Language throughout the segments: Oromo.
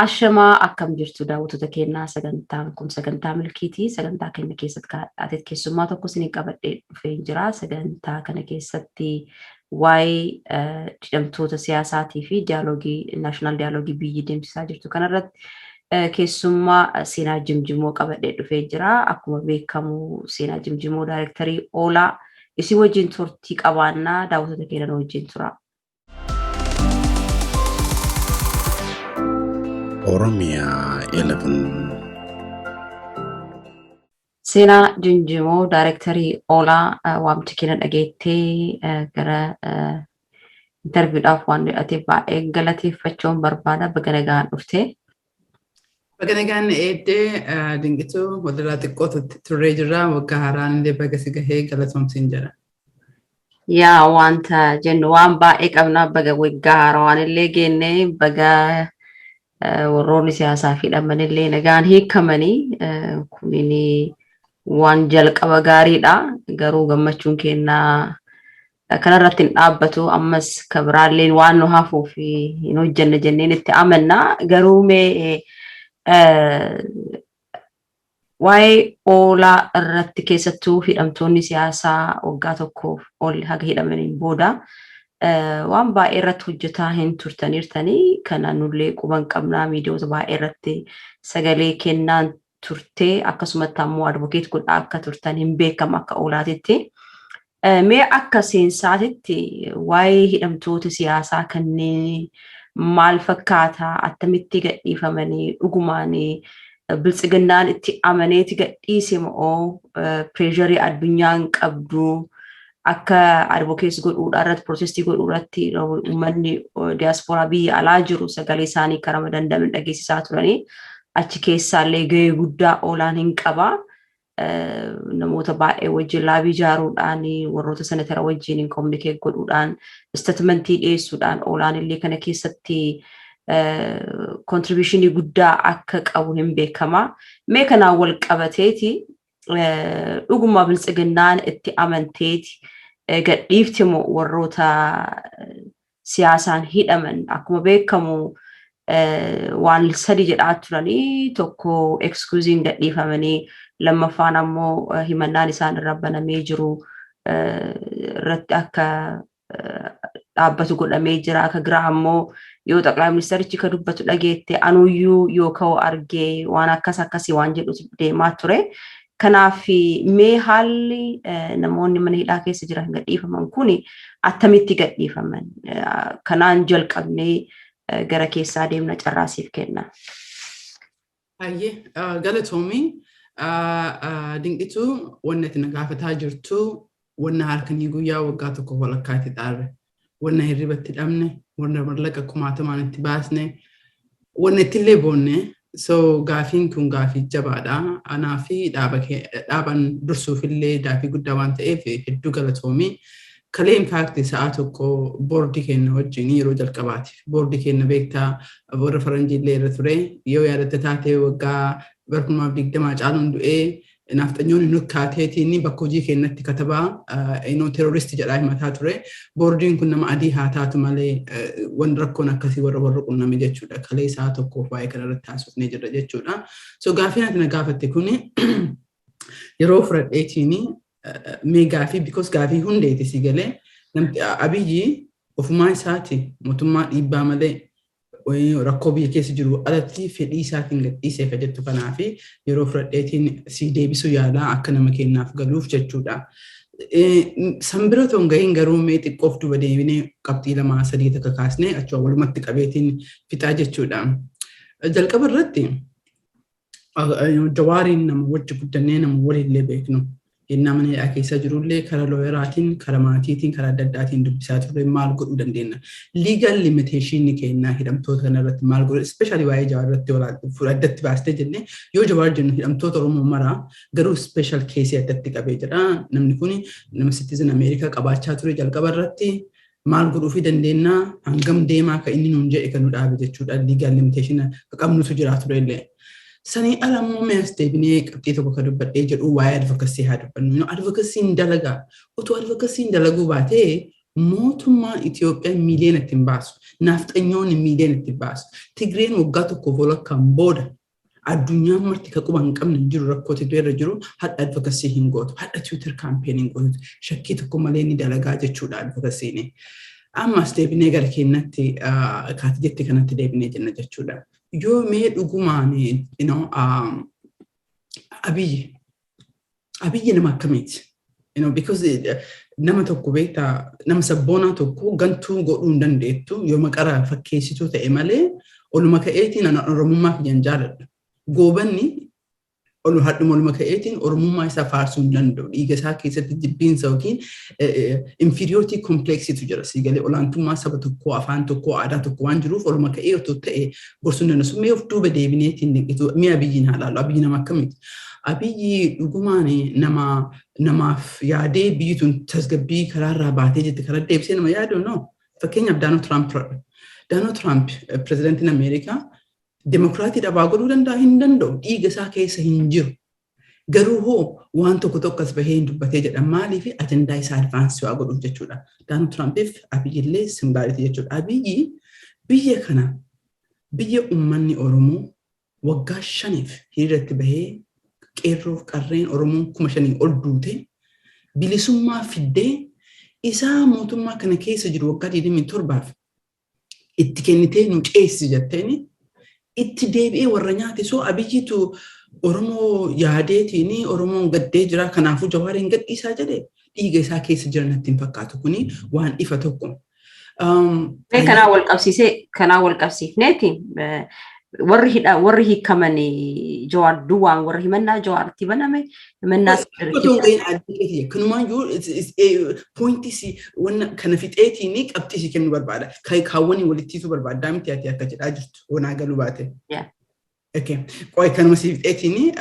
Ashamaa, akkam jirtu daawwattoota keenyaa? Sagantaan kun sagantaa milkiitii. Sagantaa keenya keessatti kaadhaateet keessummaa tokko isinii qabadhee dhufee jira. Sagantaa kana keessatti waa'ee hidhamtoota siyaasaatii fi dialogue, national dialogue biyyi deemsisaa jirtu kanarratti keessummaa Seenaa Jimjimoo qabadhee dhufee jira. Akkuma beekamu, Seenaa Jimjimoo daayirektarii Oolaa. Isin wajjin turtii qabaannaa, daawwattoota keenya wajjin tura. Oromia 11. Seenaa Jimjimoo, daayirektarii Oolaa, waamicha keenya dhageettee gara interviewdhaaf waan dhiyaate baay'ee galateeffachuun barbaada. Baga nagaan dhufte. Baga nagaan eeddee, Dinqituu. Walirraa xiqqoo turree jirra. Waggaa haaraan illee baga si gahee, galatoomsiin jedha. Yaa, wanta jennu waan baay'ee qabna. Baga waggaa haarawaan illee geenne, baga warroonni siyaasaa fi hidhaman illee nagaan hiikamanii, kunin waan jalqaba gaariidha. Garuu gammachuun kennaa kanarratti hin dhaabbatu. Ammas kabiraalleen waan nu hafuuf hin hojjenna jenneen itti amanna. Garuu mee waa'ee Oolaa irratti, keessattuu hidhamtoonni siyaasaa waggaa tokkoof ol haga hidhamaniin booda waan baay'ee irratti hojjetaa hin turtaniirtanii, kana nullee quban qabnaa. Miidiyoota baay'ee irratti sagalee kennaan turtee, akkasumatti ammoo advocate godhaa akka turtan hin beekama akka Oolaatitti. Mee akka seensaatitti waa'ee hidhamtoota siyaasaa kanneen maal fakkaata? Attamitti gadhiifamanii? Dhugumaan Biltsiginnaan itti amaneeti gadhiise moo pressure addunyaan qabdu akka advocate godhuudha irratti, protest godhuu irratti, uummanni diyaaspooraa biyya alaa jiru sagalee isaanii karaa danda'aman dhageessisaa turanii, achi keessaallee gahee guddaa Oolaan hin qaba. Namoota baay'ee wajjin lobby ijaaruudhaan, warroota senatara wajjin communicate godhuudhaan, statement dhiyeessuudhaan Oolaan illee kana keessatti contribution guddaa akka qabu hin beekama. Mee kanaan wal qabateeti, dhuguma Biltsiginnaan itti amanteeti gadhiifti moo warroota siyaasaan hidhaman? Akkuma beekamu waan sadi jedhaa turanii: tokko excuseiin gadhiifamanii, lammaffaan ammoo himannaan isaan irra banamee jiru irratti akka dhaabbatu godhamee jira. Akka biraa ammoo yoo xaqilaa ministerichi ka dubbatu dhageette, anuyyuu yoo ka'u argee waan akkas akkasii waan jedhutu deemaa ture. Kanaaf mee haalli namoonni mana hidhaa keessa jiran gadhiifaman kun attamitti gadhiifaman? Kanaan jalqabnee gara keessaa deemna, carraasiif kenna. Baay'ee galatoomii, Dinqituu. Wanni ati na gaafataa jirtu wanna halkanii guyyaa waggaa tokko walakkaa itti xaarre. Wanna hirribatti dhabne, wanna mallaqa kumaatamaan itti baasne, wanna ittillee boonne. So gaafiin kun gaafii jabaadha. Anaa fi dhaaban dursuufillee gaafii guddaa waan ta'eef hedduu galatoomii. Kalee in fact sa'a tokko boordii keenya wajjin yeroo jalqabaati. Boordii keenya beektaa, warra faranjiillee irra ture. Yoo yaadatte taatee, waggaa bara 2020 caaluun du'ee naafxanyoonni nukkaateetiin bakka hojii keenyatti katabaa inoo terrorist jedhaa himataa ture. Boordiin kun nama adii haa taatu malee waan rakkoon akkasii warra qunname jechuudha. Kalee sa'a tokkoof waa'ee kanarratti haasofnee jirra jechuudha. So gaafiin ati na gaafatte kuni yeroo fudhadheetiin mee gaafii, because gaafii hundeeti si galee, namti Abiyyi ofumaa isaati mootummaa dhiibbaa malee rakkoo biyya keessa jiru alatti fedhii isaatiin gadhiisee ka jettu kanaa fi yeroo fudhadheetiin si deebisuu yaalaa akka nama kennaaf galuuf jechuudha. San bira otoo hin gahiin garuu mee xiqqoof duba deebinee qabxii lamaa sadii takka kaasnee achuma walumatti qabeetiin fixaa jechuudha. Jalqaba irratti Jawaariin nama wajji guddannee, nama waliillee beeknu. Yennaa mana hidhaa keessa jirullee karaa lawyeraatiin, karaa maatiitiin, karaa adda addaatiin dubbisaa turre, maal godhuu dandeenya. Legal limitation kennaa hidhamtoota kana irratti maal godhuu, especially waa'ee Jawaar irratti addatti baastee jennee yoo Jawaar jennu hidhamtoota Oromoo maraa, garuu special case addatti qabee jira. Namni kun nama citizen Ameerikaa qabaachaa ture. Jalqaba irratti maal godhuufii dandeenya, hangam deemaa ka inni nuun jedhe kan nu dhaabe jechuudha. Legal limitation qabnutu jira ture illee. Sanii ala immoo mee as deebinee qabxii tokko kan dubbadhee jedhu waa'ee advocacy haa dubbannu. Advocacyn dalagaa. Otoo advocacyn dalaguu baatee Mootummaan Itoophiyaa miiliyoona ittiin baasu. Naafxanyoonni miiliyoona ittiin baasu. Tigreen waggaa tokkoof walakkaan booda addunyaan marti ka quba hin qabne hin jiru, rakkoo irra jiru hadha advocacy hin gootu. Hadha Twitter campaign hin gootu. Shakkii tokko malee ni dalagaa jechuudha advocacyn. Ammas deebinee gara keenyatti kaati jetti kanatti deebinee jenna jechuudha. Yoo mee dhugumaan Abiyyi nama akkamiiti? Because nama tokko beektaa, nama sabboonaa tokko gantuu godhuu hin dandeettu yoo maqara fakkeessituu ta'e malee. Oluma ka'eetiin ana Oromummaa kiyyan jaaladha. Goobanni hadhuma oluma ka'eetiin Oromummaa isaa faarsuu hin danda'u. Dhiiga isaa keessatti jibbiinsa yookiin inferiority complexitu jira. Siigalee olaantummaa saba tokkoo, afaan tokkoo, aadaa tokko waan jiruuf oluma ka'ee otoo ta'e gorsuu hin danda'u. Mee of duuba deebineetiin mee Abiyyiin haa ilaallu. Abiyyi nama akkamiiti? Abiyyi dhugumaan nama namaaf yaadee biyyi tun tasgabbii karaarraa baatee jirti karaa deebisee nama yaadu no. Fakkeenyaaf Donald Trump fudhadhu. Donald Trump, pirezidaantiin Ameerikaa, Demokiraatii dhabaa godhuu danda'a? Hin danda'u. Dhiiga isaa keessa hin jiru. Garuu hoo waan tokko tokko as bahee hin dubbatee jedha. Maaliif? Ajandaa isaa advance waa godhuuf jechuudha. Donald Trumpiif Abiyyillee similarity jechuudha. Abiyyi biyya kana, biyya uummanni Oromoo waggaa 5f hiriirratti bahee, qeerroof qarreen Oromoon 5,000 ol duute, bilisummaa fiddee, isaa mootummaa kana keessa jiru waggaa 27f itti kennitee nu ceessi jetteeni itti deebi'ee warra nyaate. So Abiyyitu Oromoo yaadeetiin Oromoon gaddee jira, kanaafuu Jawaariin gadhiisaa jedhe, dhiiga isaa keessa jiran natti hin fakkaatu. Kuni waan ifa tokko. Kanaa wal qabsiisee, kanaa wal qabsiifneeti, warri hidha, warri hiikaman Jawaar duwwaan, warri himannaa Jawaaritti baname himannaa. Kanumaayyuu pointii wanna kana fixeetiin qabxii si kennuu barbaada. Kaawwanii walittiisuu barbaaddaa miti ati akka jedhaa jirtu wanaa galuu baate. Qoy, kanuma si fixeetiin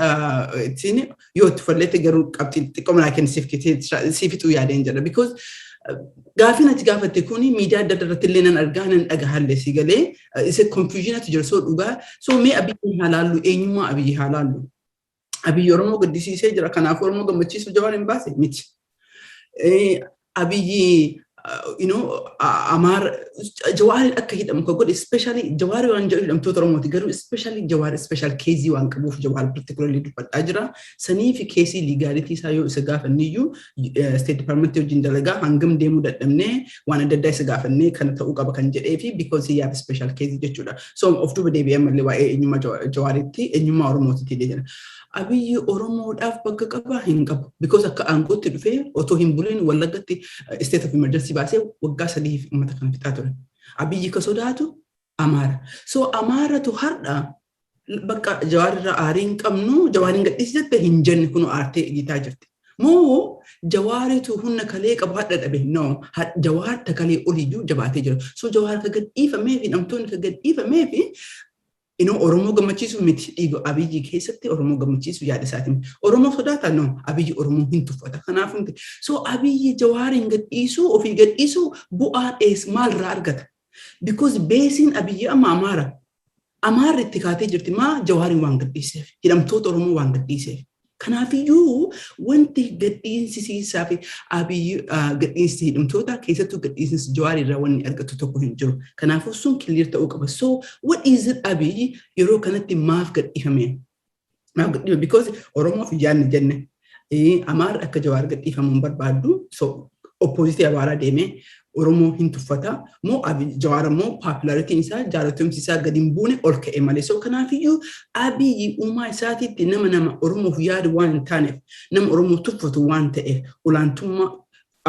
yoo itti falleette garuu qabxii xiqqoo manaa kenni siif fixuu yaadeen jedha. Because gaafiin ati gaafatte kuni miidiyaa adda addaa irratti illee nan argaa, nan dhagahallee, si galee isa confusionatu jira. So dhugaa, so mee Abiyyi haa laallu, eenyummaa Abiyyi haa laallu. Abiyyi Oromoo gaddisiisee jira, kanaafuu Oromoo gammachiisuu Jawaar hin baase miti. Abiyyi Amaara Jawaariin akka hidhamu kan godhe, especially Jawaari waan jedhu hidhamtoota Oromooti, garuu especially Jawaar special case waan qabuuf Jawaar particularly dubbadhaa jira. Sanii fi case legality isaa yoo isa gaafanniyyuu, State Department wajjin dalagaa hangam deemuu dadhabnee waan adda addaa isa gaafannee kana ta'uu qaba kan jedhee fi because he have special case jechuudha. So of duuba deebi'ee ammallee waa'ee eenyummaa Jawaaritti, eenyummaa Oromootitti illee jira. Abiyyi Oromoodhaaf bakka qabaa? Hin qabu. Because akka aangootti dhufee otoo hin bulin Wallaggatti state of emergency baasee waggaa 3f uummata kana fixaa ture. Abiyyi ka sodaatu Amaara. So Amaaratu har'a bakka Jawaarirraa aarii hin qabnu, Jawaariin gadhiisi jette hin jenne, kun aartee iyyitaa jirti. Moo Jawaaritu humna kalee qabu hadha dhabe? No, Jawaar takalee oliyyuu jabaatee jira. So Jawaar ka gadhiifamee fi namtoonni ka gadhiifamee fi Oromoo gammachiisu miti. Dhiiga Abiyyi keessatti Oromoo gammachiisu yaada isaatiin. Oromoo sodaata? No, Abiyyi Oromoo hin tuffata. Kanaaf miti. So Abiyyi Jawaariin gadhiisuu, ofii gadhiisuu bu'aa dhees maalirraa argata? Because baseiin Abiyyi amma Amaara. Amaarri itti kaatee jirti maa Jawaariin waan gadhiiseef, hidhamtoota Oromoo waan gadhiiseef. Kanaafiyyuu wanti gadhiinsisiisaa fi Abiyyi gadhiinsi hidhamtoota, keessattuu gadhiinsi Jawaarii irraa wanni argatu tokko hin jiru. Kanaafuu sun clear ta'uu qaba. So what is it, Abiyyi yeroo kanatti maaf gadhiifame? Maaf gadhiifame? Because Oromoof yaadne jenne, Amaarri akka Jawaar gadhiifamu hin barbaaddu. So opposite Amaaraa deemee Oromoo hin tuffata. Moo Jawaar immoo popularityn isaa, jaalatamsi isaa gadi hin buune, ol ka'e malee. So kanaafiyyuu Abiyyi uumaa isaatiitti nama Oromoof yaadu waan hin taaneef, nama Oromoo tuffatu waan ta'eef, olaantummaa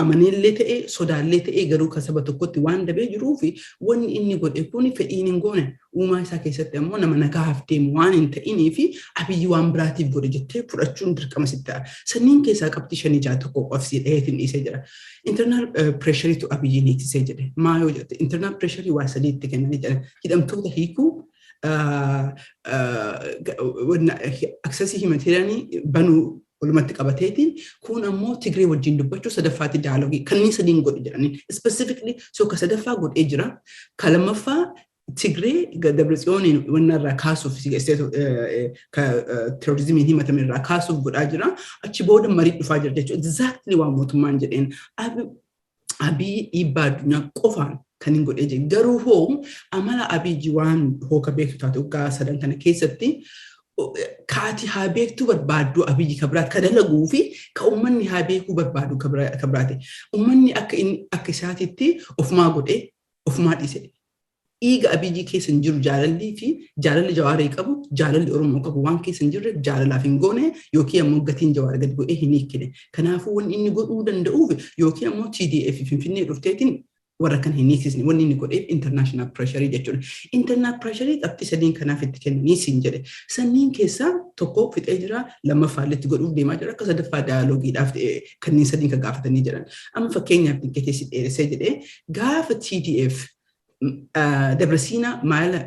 amaneellee ta'e, sodaallee ta'e, garuu kan saba tokkotti waan dabee jiruu fi wanni inni godhe kun fedhiin hin goone. Uumaa isaa keessatti ammoo nama nagaaf deemu waan hin ta'inii fi Abiyyi waan biraatiif godhe jettee fudhachuun dirqama sitti ta'a. Sanniin keessaa qabxii shanii ja'a tokko qofsii dhaheetiin dhiisee jira. Internal pressureitu Abiyyiin hiiksisee jedhe. Maa yoo jette, internal pressure waa sadiitti kennanii jedhan. Hidhamtoota hiikuu, access humanitarian banuu walumatti qabateetiin, kun ammoo Tigree wajjin dubbachuu, sadaffaatti dialogue, kanneen sadiin godhe jedhanii. Specifically, so ka sadaffaa godhee jira. Ka lammaffaa Tigree Dabratsiyooniin wanna irraa kaasuuf, terrorismiin himatame irraa kaasuuf godhaa jira. Achi booda marii dhufaa jira jechuudha. Exactly waan mootummaan jedheen. Abiy dhiibbaa addunyaa qofaan kan hin godhee jiru. Garuu hoo amala Abiyyi waan hooka beektu taate, waggaa 3 kana keessatti kaati haa beektuu barbaaddu Abiyyi ka biraati ka dalaguu fi ka uummanni haa beekuu barbaadu ka biraati. Uummanni akka inni akka isaatitti ofumaa godhee ofumaa dhiise. Dhiiga Abiyyi keessa hin jiru jaalallii fi jaalalli Jawaarii qabu, jaalalli Oromoo qabu waan keessa hin jirre jaalalaaf hin goone yookiin ammoo gatiin Jawaar gadi bu'ee hin hiikkine. Kanaafuu wanni inni godhuu danda'uuf yookiin ammoo TDF Finfinnee dhufteetiin warra kan hin hiiksisne wanni inni godheef international pressure jechuudha. International pressure qabxii sadiin kanaaf itti kennanii siin jedhe. Sanniin keessaa tokko fixee jira, lammaffaa illee itti godhuuf deemaa jira, akka sadaffaa dialogueiidhaaf kanneen sadiin kan gaafatanii jiran. Amma fakkeenyaaf dinqetee si dheeressee jedhee, gaafa TDF Dabra Siinaa maayila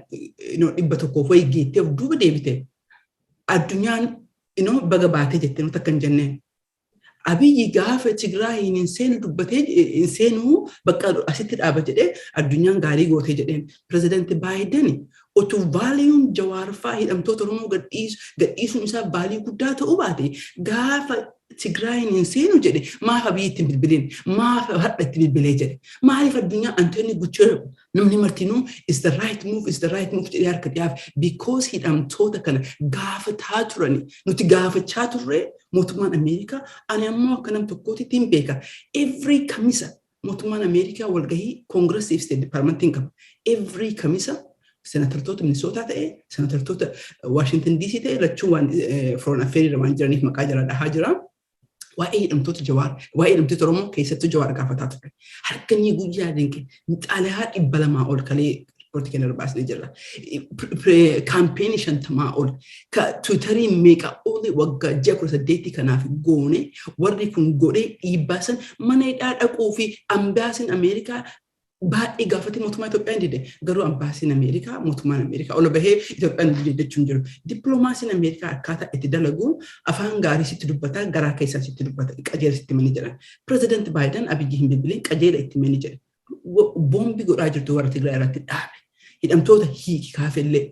100f wayii geettee of duuba deebite, addunyaan baga baatee jettee nuti akka hin jenneen. Abiyyi gaafa Tigraayiin hin seenu dubbatee, hin seenuu bakka asitti dhaaba jedhee, addunyaan gaarii gootee jedheen. Pirezidaanti Baayiden utuu valueun Jawaarfaa hidhamtoota Oromoo gadhiisuun isaa value guddaa ta'uu baate, gaafa Tigraayiin hin seenu jedhe maaf Abiyyi itti bilbileen, maaf hadha itti bilbilee jedhe? Maaliif addunyaa Antooni Guterres namni martinuu "is the right move, is the right move" jedhee harka dhiyaaf? Because hidhamtoota kana gaafataa turani, nuti gaafachaa turre mootummaan Ameerikaa. Ani ammoo akka nam tokkootitti hin beeka, every Kamisa mootummaan Ameerikaa walgahii Koongiressii fi State Departmentiin qaba. Every Kamisa senatartoota Minisootaa ta'e, senatartoota Waashintan DC ta'e, lachuu waan foreign affairs waan jiraniif maqaa jala dhahaa jira. Waa'ee hidhamtoota Jawaar, waa'ee hidhamtoota Oromoo, keessattuu Jawaar gaafataa ture. Harkanii guyyaa dinqe xaalayaa 200 ol kalee riippoortii kana irra baasnee jirra. Campaignii 50 ol, Twitterii meeqa oli waggaa ji'a 18 kanaaf goone, warri kun godhee dhiibbaa san mana hidhaa dhaquu fi ambaasiin Ameerikaa baay'ee gaafate mootummaa Itoophiyaan dide. Garuu ambaasiin Ameerikaa, mootummaan Ameerikaa ol bahee Itoophiyaan dide jechuun jiru. Dippiloomaasiin Ameerikaa akkaataa itti dalagu afaan gaarii sitti dubbata, garaa keessaa sitti dubbata, qajeela sitti mani jedhan. Pirezidaanti Baayiden Abiyyi hin bilbilin, qajeela itti mani jedhe. Boombii godhaa jirtu warra Tigraay irratti dhaabe. Hidhamtoota hiiki kaafellee.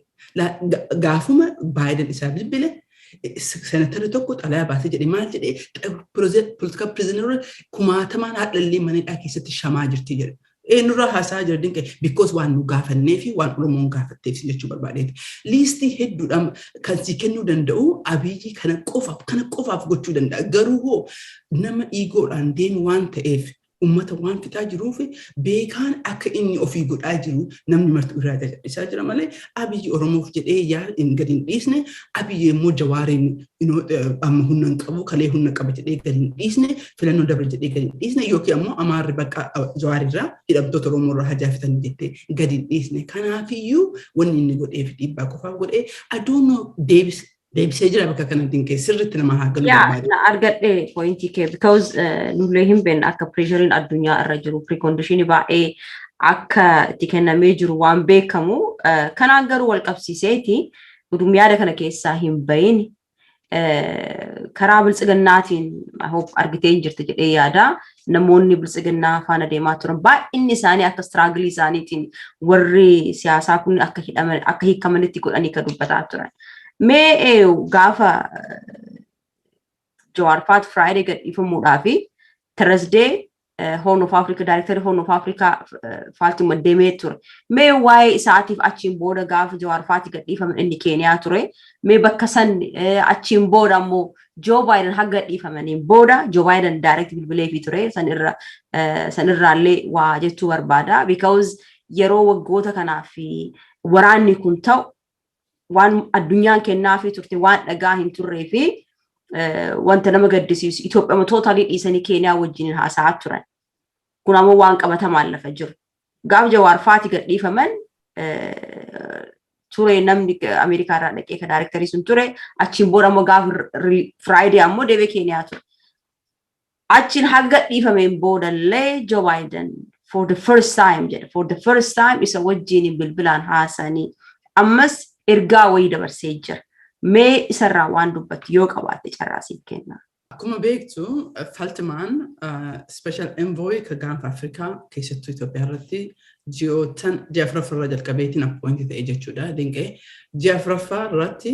Gaafuma Baayiden isaa bilbile, senatarri tokko xalayaa baasee jedhe. Maal jedhee? Political prisoner kumaatamaan haadhallee mana hidhaa keessatti shamaa jirti jedhe. Eenyurraa haasaa jira dinqe? Because waan nu gaafannee fi waan Oromoon gaafatteef jechuu barbaadeeti. Listii hedduudhaan kan si kennuu danda'u Abiyyi kana qofaaf, kana qofaaf gochuu danda'a. Garuu hoo nama egoodhaan deemu waan ta'eef, ummata waan fixaa jiruuf, beekaan akka inni ofii godhaa jiru namni marti irraa callisaa jira malee, Abiyyi Oromoof jedhee yaa gadi hin dhiisne. Abiyyi immoo Jawaariin amma humna hin qabu, kalee humna qaba jedhee gadi hin dhiisne, filannoo dabre jedhee gadi hin dhiisne, yookiin ammoo Amaarri bakka Jawaarirraa hidhamtoota Oromoo irraa hajaa fixan jettee gadi hin dhiisne. Kanaafiyyuu wanni inni godhee fi dhiibbaa qofaaf godhee aduunoo deebisee jira bakka kana dinqee sirriitti nama haa galu Yaa barbaade. Na argadhe pointii kee, because nullee hin beekne akka pressureiin addunyaa irra jiru, preconditionii baay'ee akka itti kennamee jiru waan beekamu. Kanaan garuu wal qabsiiseeti udum yaada kana keessaa hin bahin, karaa Biltsiginnaatiin I hope argitee hin jirte jedhee yaada. Namoonni Biltsiginnaa faana deemaa turan baay'inni isaanii akka struggleii isaaniitiin warri siyaasaa kun akka hidhaman, akka hiikamanitti godhanii kan dubbataa turan. Mee gaafa Jawaar faat Friday gadhiifamuudhaa fi Thursday Horn of Africa, Director Horn of Africa Faaltuma deemee ture. Mee waa'ee isaatiif achiin booda gaafa Jawaar faati gadhiifaman inni Keeniyaa ture. Mee bakka san achiin booda ammoo Joe Biden haga gadhiifamaniin booda Joe Biden direct bilbileefii ture, san irra sanirraallee waa jechuu barbaada. Because yeroo waggoota kanaaf waraanni kun ta'u waan addunyaan kennaafii turte waan dhagaa hin turree fi wanta nama gaddisiisu Itoophiyaa totally dhiisanii Keeniyaa wajjin haasa'aa turan. Kun ammoo waan qabatamaan lafa jiru. Gaaf Jawaar faati gadhiifaman ture namni Ameerikaa irraa dhaqee ka directorii sun ture. Achiin booda ammoo gaaf Friday ammoo deebee Keeniyaa ture. Achiin haga gadhiifameen boodallee Joe Biden for the first time jedhe, for the first time isa wajjin bilbilaan haasanii ammas ergaa wayii dabarsee jira. Mee isarraa waan dubbattu yoo qabaatte carraa siif kenna. Akkuma beektu, Faltimaan Special Envoy ka gaanfa Afrikaa, keessattuu Itoophiyaa irratti ji'oottan ji'a afuraffaa irraa jalqabeetiin appoint ta'e jechuudha. Dinqee ji'a afuraffaa irratti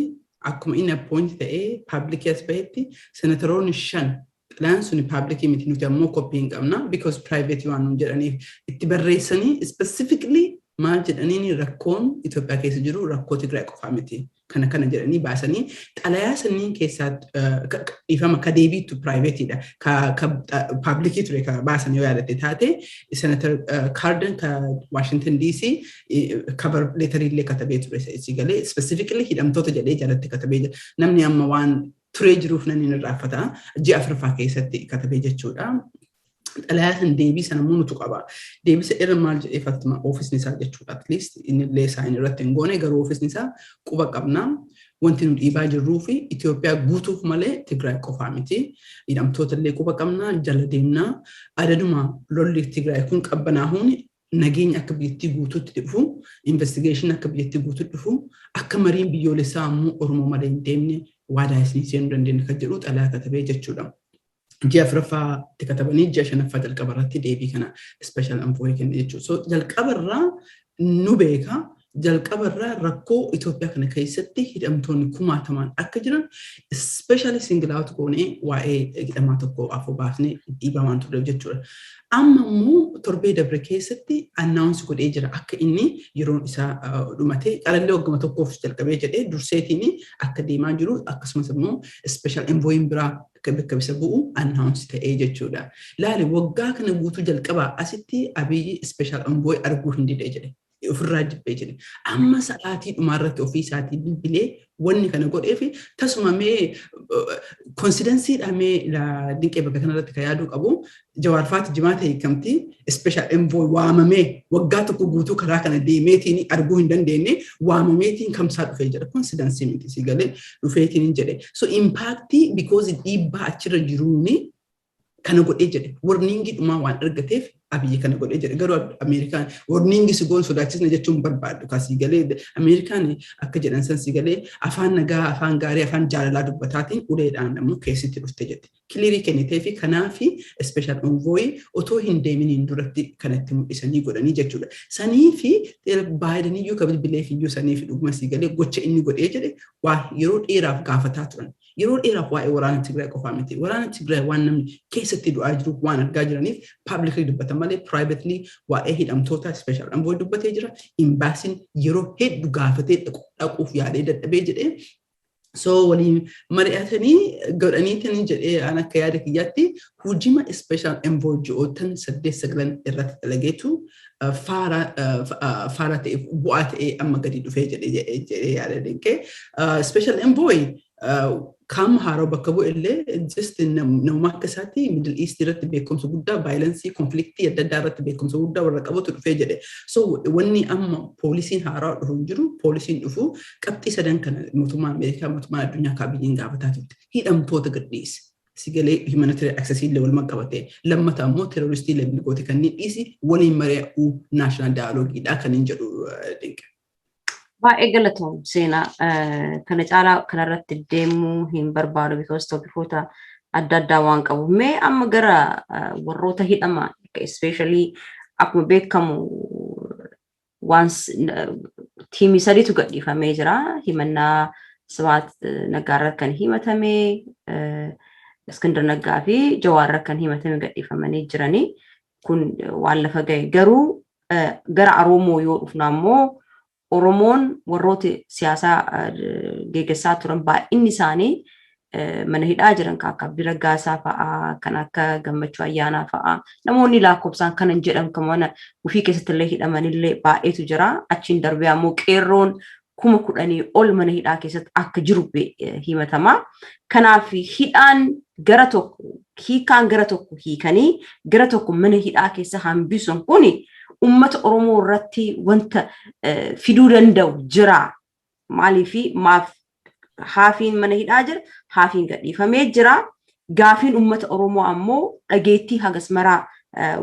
akkuma inni appoint ta'ee publicii as bahetti senatoroonni shan Xalayaan suni public miti, nuti ammoo copy hin qabna because private waan nuun jedhaniif. Itti barreessanii specifically maal jedhaniin, rakkoon Itoophiyaa keessa jiru rakkoo Tigraay qofaa miti. Kana kana jedhanii baasanii xalayaa sanniin keessaa dhiifama, ka deebiitu privateiidha. Ka public ture ka baasan yoo yaadatte taate, Senator Cardin ka Washington DC cover letterillee katabee ture si galee, specifically hidhamtoota jedhee jalatti katabee jira. Namni amma waan turee jiruuf nan hin irraanfata. Ji'a 4ffaa keessatti katabee jechuudha. Xalayaa san deebii sana immoo nutu qaba. Deebisa irra maal jedhee fakkuma oofisni isaa jechuudha. At least inni illee isaa irratti hin goone, garuu oofisni isaa quba qabna. Wanti nu dhiibaa jirruu fi Itoophiyaa guutuuf malee Tigraay qofaa miti. Hidhamtoota illee quba qabna, jala deemna. Adaduma lolli Tigraay kun qabbanaahuun nageenya akka biyyattii guutuutti dhufu, investigation akka biyyattii guutuutti dhufu, akka mariin biyyoolessaa ammoo Oromoo malee hin deemne waadaa isinii seenuu dandeenya kan jedhu xalayaa katabee jechuudha. Ji'a 4ffaatti katabanii ji'a 5ffaa jalqaba irratti deebii kana special envoy kenne jechuudha. So jalqabarraa nu beeka, jalqabarraa rakkoo Itoophiyaa kana keessatti hidhamtoonni kumaatamaan akka jiran especially single out goonee waa'ee hidhamaa tokko afur baasnee dhiibamaan turre jechuudha. Amma immoo torbee dabre keessatti announce godhee jira akka inni yeroon isaa dhumatee qalallee waggama tokkoof jalqabee jedhee durseetiin akka deemaa jiru, akkasumas immoo special envoyin biraa akka bakka isa bu'u announce ta'ee jechuudha. Laali, waggaa kana guutuu jalqabaa asitti Abiyyi special envoy arguu hin didee jedhe. Ofirraa jibbee jedhe. Amma sa'aatii dhumaarratti ofii isaatii bilbilee wanni kana godhee fi tasuma mee coincidenceiidha mee dinqee bakka kanarratti kan yaaduu qabu, Jawaarfaati jimaata hiikamti, special envoy waamamee waggaa tokko guutuu karaa kana deemeetiin arguu hin dandeenye waamameetiin kamsaa dhufee jedha. Coincidence miti si galee, dhufeetiin hin jedhe. So impact because dhiibbaa achirra jiruuni kana godhee jedhe. Warning dhumaa waan argateef Abiyyi kana godhee jedhe. Garuu Ameerikaan warning si goon sodaachisna jechuun barbaaddu kasii galee, Ameerikaan akka jedhan san si galee, afaan nagaa, afaan gaarii, afaan jaalalaa dubbataatiin uleedhaan ammoo keessatti dhufte jette. Clear kennitee fi kanaafi special envoy otoo hin deeminiin duratti kanatti mul'isanii godhanii jechuudha. Sanii fi Baayidaniyyuu ka bilbileef iyyuu sanii fi dhuguma si galee gocha inni godhee jedhe waa yeroo dheeraaf gaafataa turan. Yeroo dheeraaf waa'ee waraana Tigraay qofaa miti. Waraana Tigraay waan namni keessatti du'aa jiru waan argaa jiraniif publicly dubbatan malee privately waa'ee hidhamtoota special envoy dubbatee jira. Imbaasiin yeroo hedduu gaafatee dhaquuf yaadee dadhabee jedhee. So waliin mari'atanii godhaniitiin jedhee an akka yaada kiyyaatti hujima special envoy ji'ootan 8 9 irratti dalageetu faara ta'e, bu'aa ta'e amma gadi dhufee jedhee yaada dinqee. Special envoy qaama haaraa bakka bu'e illee just namuma akka isaatti Middle East irratti beekumsa guddaa, violence, conflict adda addaa irratti beekumsa guddaa warra qabutu dhufee jedhe. So wanni amma policyn haaraa dhufu hin jiru. Policyn dhufu qabxii sadan kana mootummaan Ameerikaa, mootummaan addunyaa kaabiyyiin gaafataa turte. Hidhamtoota gadhiisi. Sigalee humanitarian access illee walumaa qabate, lammata ammoo terrorist label goote kanneen dhiisi, waliin mari'uu, national dialogueiidha kan hin jedhu dinqa. Baay'ee galatoom seenaa. Kana caalaa kanarratti deemuu hin barbaadu because topicoota adda addaa waan qabu. Mee amma gara warroota hidhaman, especially akkuma beekamu waan team sadiitu gadhiifamee jira. Himannaa Sibaat Naggaarra kan himatame, Iskindar Naggaa fi Jawaarra kan himatame gadhiifamanii jiranii. Kun waan lafa gahe. Garuu gara Oromoo yoo dhufnu ammoo Oromoon warroota siyaasaa geggeessaa turan baay'inni isaanii mana hidhaa jiran, kan akka Abdii Raggaasaa fa'aa, kan akka Gammachuu Ayyaanaa fa'aa, namoonni lakkoofsaan kanan jedhamu kan mana ofii keessatti illee hidhamanillee baay'eetu jira. Achiin darbee ammoo qeerroon 10,000 ol mana hidhaa keessatti akka jiru himatama. Kanaaf hidhaan gara tokko hiikaan gara tokko hiikanii gara tokko mana hidhaa keessa hambisuun kuni ummata Oromoo irratti wanta fiduu danda'u jira. Maaliifi maaf haafiin mana hidhaa jira, haafiin gadhiifamee jira. Gaafiin ummata Oromoo ammoo dhageettii hagas maraa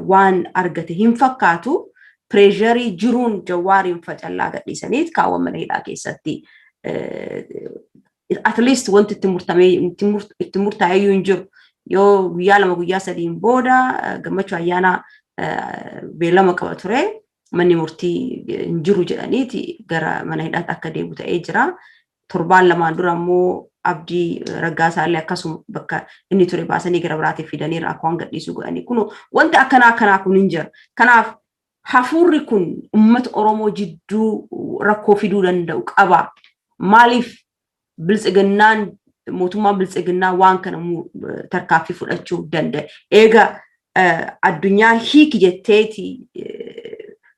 waan argate hin fakkaatu. Pressure jiruun Jawaariin facallaa gadhiisaniit kaawwan mana hidhaa keessatti at least wanti itti murtamee itti murtaa'eyyuu hin jiru. Yoo guyyaa 2 guyyaa 3n booda Gammachuu Ayyaanaa beellama qaba ture, manni murtii hin jiru jedhaniiti gara mana hidhaatti akka deebi'u ta'ee jira. Torbaan lamaan dura ammoo Abdii Raggaasaa illee akkasuma bakka inni ture baasanii gara biraatiif fidaniira, akka waan gadhiisuu godhanii. Kun wanti akkanaa akkanaa kun hin jira. Kanaaf hafuurri kun uummata Oromoo jidduu rakkoo fiduu danda'u qaba. Maaliif Biltsiginnaan, mootummaan Biltsiginnaa waan kana tarkaaffii fudhachuu danda'e? Eega addunyaa hiiki jetteeti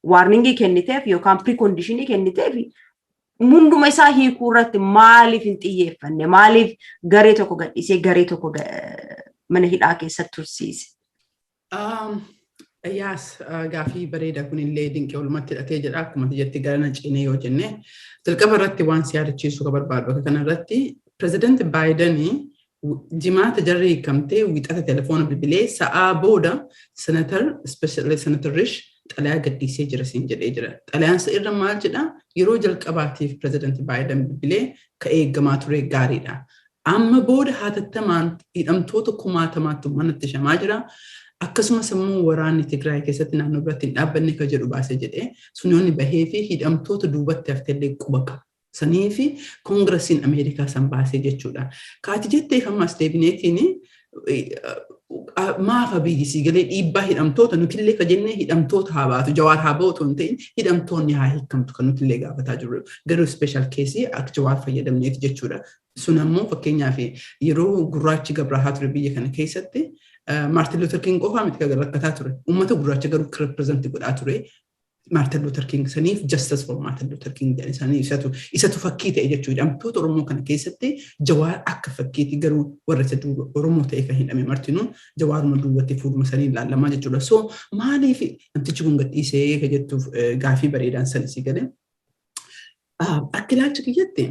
warning kenniteef yookaan precondition kenniteef, hunduma isaa hiikuu irratti maaliif hin xiyyeeffanne? Maaliif garee tokko gadhiisee garee tokko mana hidhaa keessatti tursiise? Yaas, gaafii bareeda kunillee dinqee walumatti hidhatee jedha. Akkuma jetti gara cinee yoo jenne, jalqaba irratti waan si yaadachiisuu ka barbaadu bakka kanarratti, Pirezidaanti Baayidanii Jimaata jarri hiikamtee Wiixata telefoona bilbilee, sa'aa booda senator, especially Senator Risch xalayaa gadhiisee jira siin jedhee jira. Xalayaan isa irra maal jedha? Yeroo jalqabaatiif Pirezidaanti Baayiden bilbilee ka eeggamaa ture gaariidha. Amma booda hatattamaan hidhamtoota kumaatamaatti manatti shamaa jira. Akkasumas immoo waraanni Tigraay keessatti naannoo biratti hin dhaabbanne ka jedhu baasee jedhee, sunyoonni bahee fi hidhamtoota duubatti haftellee quba qaba. Sanii fi Koongiresiin Ameerikaa san baasee jechuudha. Kaati jetteef ammas deebineetiin, maafa biyyi sii galee dhiibbaa hidhamtoota nutillee ka jennee hidhamtoota haa baatu, Jawaar haa ba'u otoo hin ta'in hidhamtoonni haa hiikamtu kan nutillee gaafataa jirru. Garuu special case akka Jawaar fayyadamneeti jechuudha. Sun ammoo fakkeenyaaf yeroo gurraachi gabrahaa ture biyya kana keessatti Maartin Luther King qofaa miti kan rakkataa ture. Uummata gurraacha garuu represent godhaa ture. Maartin Luther King saniif "Justice for Martin Luther King" jedhan isaanii isatu fakkii ta'e jechuudha. Hidhamtoota Oromoo kana keessatti Jawaar akka fakkiitti, garuu warra isa duuba Oromoo ta'e kan hidhame martinuu Jawaaruma duubatti fuudhuma sanii ilaalamaa jechuudha. So maaliif namtichi kun gadhiisee ka jettuuf gaafii bareedaan san si galee. Akka ilaalcha kiyyatti,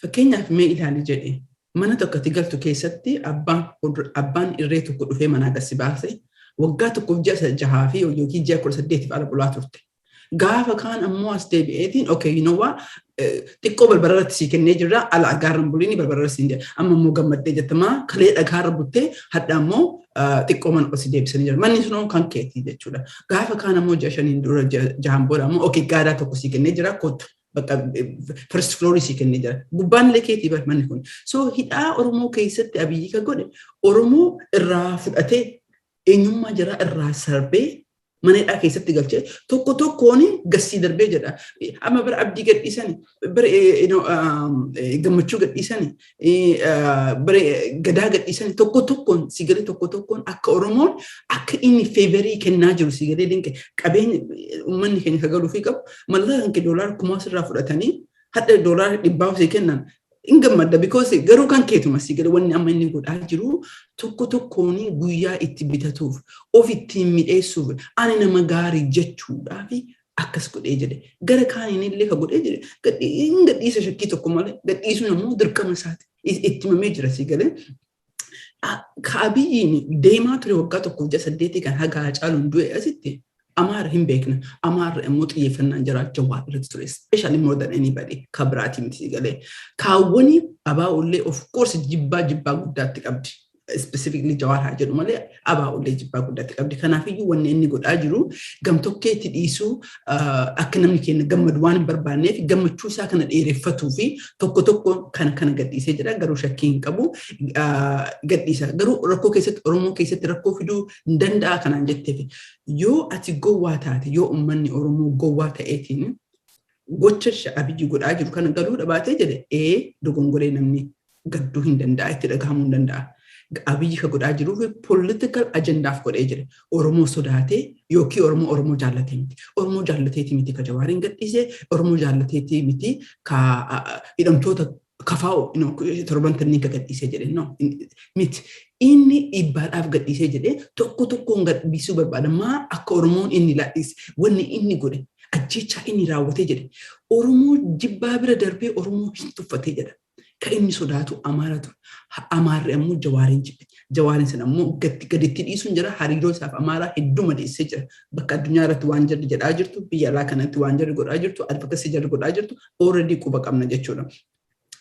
fakkeenyaaf mee ilaali jedhe, mana tokkotti galtu keessatti abbaan irree tokko dhufee manaa gasi baase, waggaa tokkoof ji'a 6 fi yookiin ji'a 18f ala bulaa turte. Gaafa kaan ammoo as deebi'eetiin, "Okay, you know what, xiqqoo balbala irratti sii kennee jirra, ala dhagaarra buliini balbala irratti siin jedha." Amma immoo gammaddee jettamaa kalee dhagaarra buttee, hadha ammoo xiqqoo mana osii deebisanii jira. Manni sun kan keetii jechuudha. Gaafa kaan ammoo ji'a 5n dura, ji'a 6n booda ammoo, "Okay, gaadaa tokko sii kennee jira, kottu." Bakka first floor sii kennee jira. Gubbaan illee keetii bar manni kun. So hidhaa Oromoo keessatti Abiyyi ka godhe, Oromoo irraa fudhatee, eenyummaa jiraa irraa sarbee, mana hidhaa keessatti galchee, tokko tokkoon gassii darbee jedha. Amma bara Abdii gadhiisani, bara Gammachuu gadhiisani, bara Gadaa gadhiisani, tokko tokkoon sigalee, tokko tokkoon akka Oromoon akka inni favor kennaa jiru sigalee. Dinqe qabeenya uummanni keenya ka galuufii qabu, mallaqa kan kee doolaara 1000 sirraa fudhatanii hadha doolaara 100 sii kennan hin gammadda, because garuu kan keetuma si gale. Wanni amma inni godhaa jiru tokko tokkoon guyyaa itti bitatuuf, of ittiin midheessuuf, ani nama gaarii jechuudhaaf akkas godhee jedhe. Gara kaaniin illee ka godhee jedhe, hin gadhiisa shakkii tokko malee. Gadhiisuun ammoo dirqama isaati, itti himamee jira si galee. Ka Abiyyiin deemaa ture waggaa tokkoof ji'a 8 kan haga Hacaaluun du'e asitti Amaara hin beekna. Amaarra immoo xiyyeeffannaan jira Jawaar irratti ture. Especially more than anybody ka biraatii miti galee. Kaawwanii abaa'ullee of course jibbaa jibbaa guddaatti qabdi. Specifically Jawaar haa jedhu malee abaa'ullee jibbaa guddaatti qabdi. Kanaafiyyuu wanni inni godhaa jiru gamtokkeetti dhiisuu, akka namni keenya gammadu waan hin barbaanneef, gammachuu isaa kana dheereffatuu fi tokko tokko kana kana gadhiisee jira. Garuu shakkii hin qabu gadhiisa. Garuu rakkoo keessatti, Oromoo keessatti rakkoo fiduu hin danda'a kanaan jetteef, yoo ati gowwaa taate, yoo uummanni Oromoo gowwaa ta'eetiin gocha Abiyyi godhaa jiru kana galuu dhabaatee jedhe, ee dogongoree namni gadduu hin danda'a, itti dhagahamuu hin danda'a. Abiyyi ka godhaa jiruuf political agendaaf godhee jira. Oromoo sodaatee yookiin Oromoo jaallatee miti. Oromoo jaallateeti miti ka Jawaariin gadhiisee, Oromoo jaallateeti miti ka hidhamtoota kafaa'u torban tanniin ka gadhiisee jedhe, no miti. Inni dhiibbaadhaaf gadhiisee jedhee tokko tokkoon gadhiisuu barbaada. Maa akka Oromoon inni laadhise, wanni inni godhe, ajjechaa inni raawwatee jedhe, Oromoo jibbaa bira darbee Oromoo hin tuffatee jedha. Ka inni sodaatu Amaara ture. Amaarri ammoo Jawaariin jibbe. Jawaariin sana ammoo gaditti dhiisuun jira. Hariiroo isaaf Amaaraa hedduu madeessee jira. Bakka addunyaa irratti waan jarri jedhaa jirtu, biyya alaa kanatti waan jarri godhaa jirtu, advocacy jarri godhaa jirtu, already quba qabna jechuudha.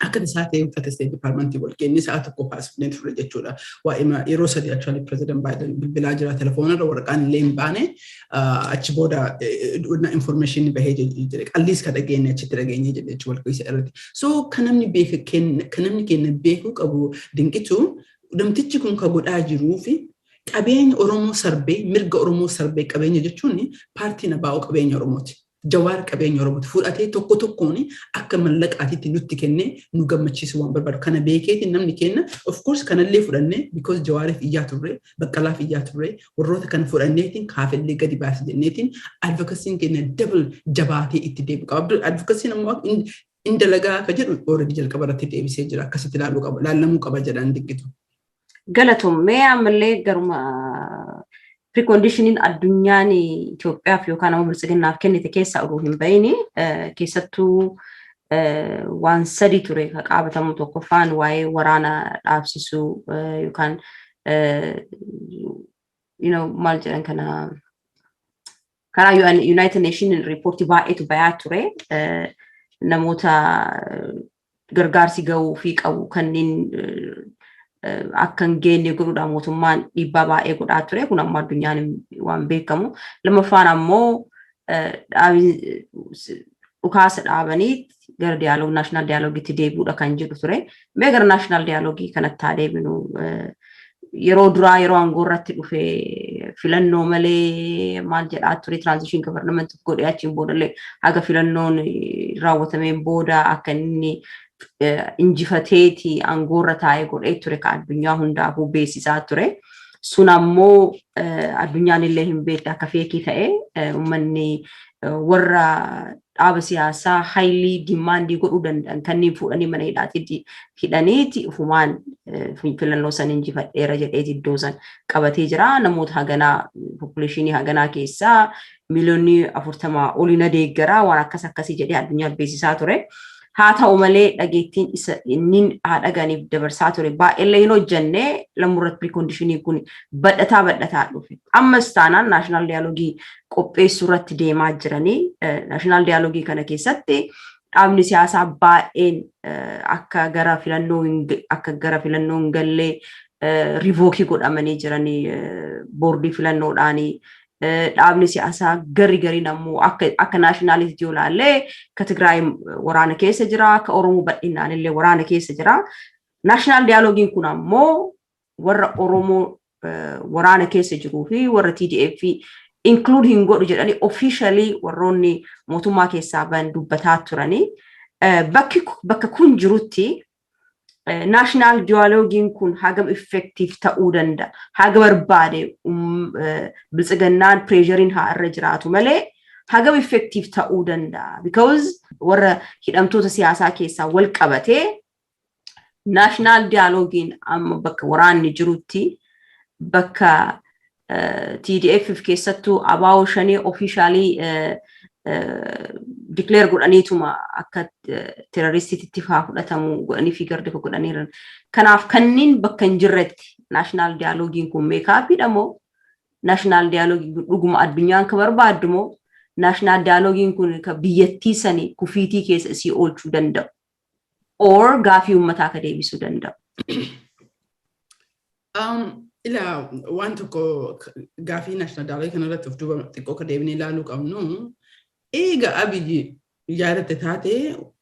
Akka isaa ta'e uffata State Departmentii wal kennee sa'a 1 haasofnee turre jechuudha. Waa'ee yeroo 3 actually President Biden bilbilaa jira, telefoona irra, waraqaan illee hin baane. Achi booda information bahee jedhe, qalliis ka dhageenye achitti dhageenye jedhe jechuudha walqisa irratti. So kan namni beeku, kan namni keenya beekuu qabu, Dinqitu, namtichi kun ka godhaa jiruu fi qabeenya Oromoo sarbee, mirga Oromoo sarbee. Qabeenya jechuun paartiin ABO qabeenya Oromooti. Jawaar qabeenya Oromooti. Fudhatee tokko tokkoon akka mallaqaatiitti nutti kennee nu gammachiisu waan barbaadu. Kana beekeetiin namni kenna. Of course kanallee fudhannee, because Jawaariif iyyaa turre, Baqqalaaf iyyaa turre, warroota kana fudhanneetiin kaafillee gadi baasi jenneetiin advocacyn keenya double jabaatee itti deebi'u qaba. Advocacyn ammoo in dalagaa akka jedhu already jalqaba irratti deebisee jira. Akkasitti ilaaluu qaba, laallamuu qaba jedhan, Dinqitu. Galatoom. Mee ammallee garuma preconditioniin addunyaan Itoophiyaaf yookaan ammoo biltsiginnaaf kennite keessaa oduu hin bahini, keessattuu waan sadi ture ka qaabatamu. Tokkoffaan waa'ee waraana dhaabsisuu yookaan maal jedhan kana, karaa United Nation reportii baay'eetu bayaa ture. Namoota gargaarsi gahuu fi qabu kanneen akka hin geenye godhuudhaan mootummaan dhiibbaa baay'ee godhaa ture. Kun ammoo addunyaan waan beekamu. Lammaffaan ammoo dhukaasa dhaabanii gara dialogue, national dialogueitti deebi'uudha kan jedhu ture. Mee gara national dialogueii kanatti haa deebinu. Yeroo duraa yeroo aangoo irratti dhufe filannoo malee maal jedhaa ture, transition government godhee, achiin boodallee haga filannoon raawwatameen booda akka inni injifateeti aangoorra taa'ee godhee ture ka addunyaa hundaafuu beeksisaa ture. Sun ammoo addunyaan illee hin beekne akka fakeii ta'e, uummanni warra dhaaba siyaasaa highly demandii godhuu danda'an kanneen fuudhanii mana hidhaatti hidhaniiti ufumaan filannoo san injifadheera jedheeti iddoo san qabatee jira. Namoota haganaa, populationii haganaa keessaa miliyoonni 40 olii na deeggaraa, waan akkas akkasii jedhee addunyaa beeksisaa ture. Haa ta'u malee dhageettiin isa inni haa dhaganiif dabarsaa ture baay'eellee hin hojjenne. Lamurratti preconditionii kun badhataa badhataa dhufe. Ammas taanaan national dialogueii qopheessuu irratti deemaa jiranii, national dialogueii kana keessatti dhaabni siyaasaa baay'een akka gara filannoo hin gallee revokeii godhamanii jiranii boordii filannoodhaanii. Dhaabni siyaasaa gari gariin ammoo akka nationalityitti yoo ilaalle, ka Tigraay waraana keessa jira, ka Oromoo bal'inaan illee waraana keessa jira. National dialogueiin kun ammoo warra Oromoo waraana keessa jiruu fi warra TDF include hin godhu jedhanii officially warroonni mootummaa keessaa bahan dubbataa turanii. Bakka kun jirutti national dialogueiin kun hagam effective ta'uu danda'a? Haga barbaade biltsiginnaan pressureiin haa irra jiraatu malee hagam effective ta'uu danda'a? Because warra hidhamtoota siyaasaa keessaa wal qabatee national dialogueiin amma bakka waraanni jirutti, bakka TDF keessattuu ABO Shanee officially declare godhaniituma akka terroristiitti faa fudhatamu godhanii fi gardi godhaniiran. Kanaaf kanneen bakka hin jirretti national dialogueiin kun makeupiidha moo, national dialogueiin kun dhuguma addunyaan ka barbaaddu moo, national dialogueiin kun ka biyyattii sanii kufiitii keessa isii oolchuu danda'u or gaafii uummataa ka deebisuu danda'u? Ilaa, waan tokko gaafii national dialogueii kanarratti of duuba xiqqoo ka deebinee ilaaluu qabnu, eega Abiyyi yaadatte taate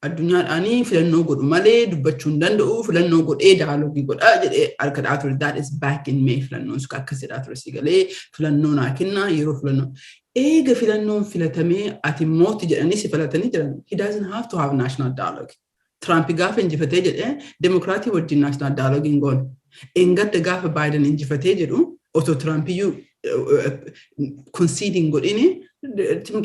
addunyaadhaanii filannoo godhu malee dubbachuu hin danda'u, filannoo godhee dialogueii godhaa jedhee harka dhaa ture. That is back in May. Filannoon sun akkas jedhaa ture, si galee, filannoo naa kennaa yeroo filannoo. Eega filannoon filatamee ati mooti jedhanii si filatanii jiran, he doesn't have to have national dialogue. Trump gaafa injifatee jedhee Democratii wajjin national dialogue hin goone. Engadda gaafa Biden injifatee jedhu, otoo Trumpiyyuu conceding godhini,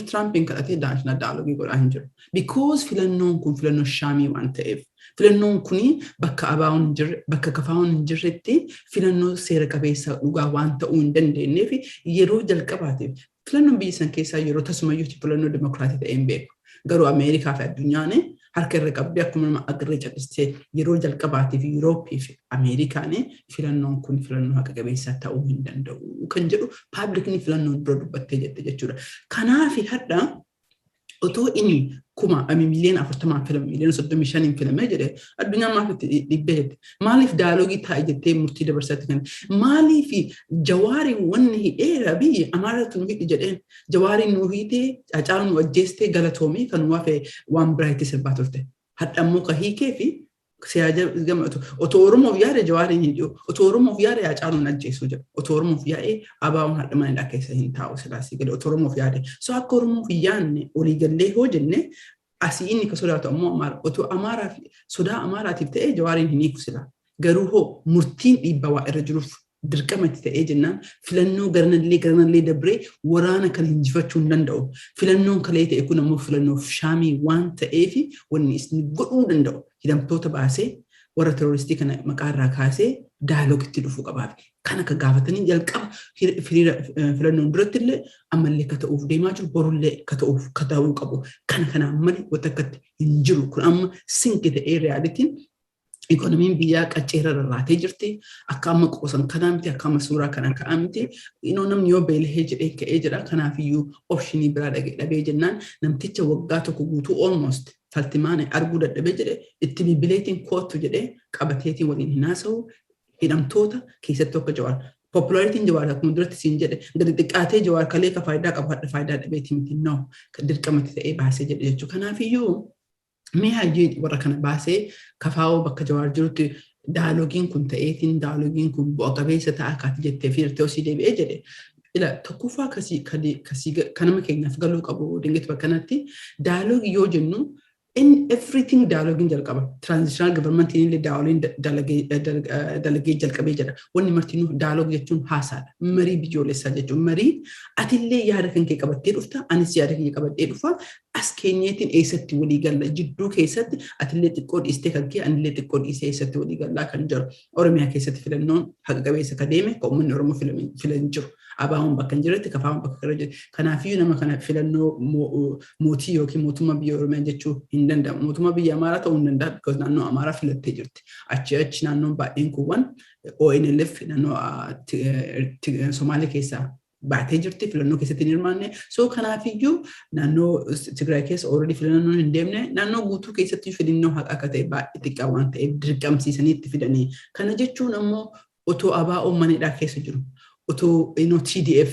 Trumpiin kadhatee national dialogue godhaa hin jiru. Because filannoon kun filannoo shamii waan ta'eef. Filannoon kuni bakka ABO'n hin jirre, bakka KFO'n hin jirretti filannoo seera qabeessa dhugaa waan ta'uu hin dandeenyeef, yeroo jalqabaatiif filannoon biyya san keessaa yeroo tasumayyuu filannoo dimokiraatii ta'ee hin beeku. Garuu Ameerikaa fi addunyaan harka irra qabdee akkuma nama agarree cal'istee yeroo jalqabaatiif Yurooppii fi Ameerikaan filannoon kun filannoo haqa qabeessaa ta'uu hin danda'u kan jedhu publicni filannoon dura dubbattee jette jechuudha. Kanaaf hadha Otoo inni kuma 40,000,000 filame, 35,000,000 filame jedhee, addunyaan maaf itti dhiibbee jette? Maaliif dialogue taa'e jettee murtii dabarsaatti kan? Maaliif Jawaariin wanni hidheera biyyi Amaaratu nu hidhi jedheen, Jawaariin nu hiitee, Hacaaluu nu ajjeestee, galatoomii kan nu hafe waan biraa itti sirbaa turte. Hadha immoo ka hiikee fi siyaa gamatu otoo Oromoof yaade Jawaariin hin dhiyu, otoo Oromoof yaade Hacaaluun ajjeesuu jedha, otoo Oromoof yaa'ee ABO'n hadha manidhaa keessa hin taa'u silaasii gadi otoo Oromoof yaade. So akka Oromoof yaanne olii gallee hoo jenne, asii inni ka sodaatu ammoo Amaara. Otoo Amaaraaf sodaa Amaaraatiif ta'ee Jawaariin hin hiiku silaa. Garuu hoo murtiin dhiibbaa waa irra jiruuf dirqama itti ta'ee jennaan, filannoo garanallee garanallee dabree waraana kan hinjifachuu hin danda'u. Filannoon kalee ta'e kun ammoo filannoo shaamii waan ta'eef, wanni isin godhuu danda'u hidhamtoota baasee, warra terroristii kana maqaa irraa kaasee, dialogue dhufuu qabaaf. Kan akka gaafatanii jalqaba filannoon duratti illee, ammallee ka ta'uuf deemaa jiru, borullee ka ta'uuf ka ta'uu qabu. Kana kanaan malee wanta akkatti hin jiru. Kun amma sinki ta'ee realityn ikonomiin biyyaa qacceera rarraatee jirti. Akka amma qoosan kanaa miti, akka amma suuraa kana ka'aa miti. Inoo namni yoo beelahee jedhee ka'ee jira. Kanaafiyyuu option biraa dhabee jennaan, namticha waggaa tokko guutuu almost faltimaan arguu dadhabee jedhe itti bilbileetiin koottu jedhee qabateetiin waliin hin haasa'u. Hidhamtoota keessatti akka Jawaar. Popularityn Jawaar akkuma duratti siin jedhe gadi xiqqaatee, Jawaar kalee ka faayidaa qabu hadha faayidaa dhabeetii miti, no, dirqamatti ta'ee baasee jedhe jechuudha. Kanaafiyyuu mee hayyuu warra kana baasee kafaa'oo bakka Jawaar jirutti dialogueiin kun ta'eetiin, dialogueiin kun bu'a qabeessa ta'a akkaati jettee fi hirtee osii deebi'ee jedhe. Ila tokkoffaa kasii kan nama keenyaaf galuu qabu dingit bakka kanatti, dialogue yoo jennu in everything dialogueiin jalqaba. Transitional governmentiin illee dialogueiin dalagee jalqabee jedha. Wanni martinuu dialogue jechuun haasaadha. Marii biyyoolessaa jechuun marii atillee yaada kan kee qabattee dhufta, anis yaada kiyya qabadhee dhufa. As keenyeetiin eessatti walii galla? Jidduu keessatti atillee xiqqoo dhiistee kan kee, anillee xiqqoo dhiisee, eessatti walii gallaa kan jiru. Oromiyaa keessatti filannoon haqa qabeessa ka deeme, ka uummanni Oromoo filan jiru. ABO'n bakka hin jirretti, KFO'n bakka kana jiru. Kanaafiyyuu nama kana filannoo mootii yookiin mootummaa biyya Oromiyaa jechuu hin danda'amu. Mootummaa biyya Amaaraa ta'uu hin danda'a, because naannoo Amaaraa filattee jirti. Achi achi naannoon baay'een kuuwwan ONLF naannoo Somaalee keessaa baatee jirti, filannoo keessatti hin hirmaanne. So kanaafiyyuu naannoo Tigraay keessa already filannoon hin deemne, naannoo guutuu keessatti filannoo haqa akka ta'e baay'ee xiqqaa waan ta'eef dirqamsiisanii itti fidanii. Kana jechuun ammoo otoo ABO manidhaa keessa jiru, otoo TDF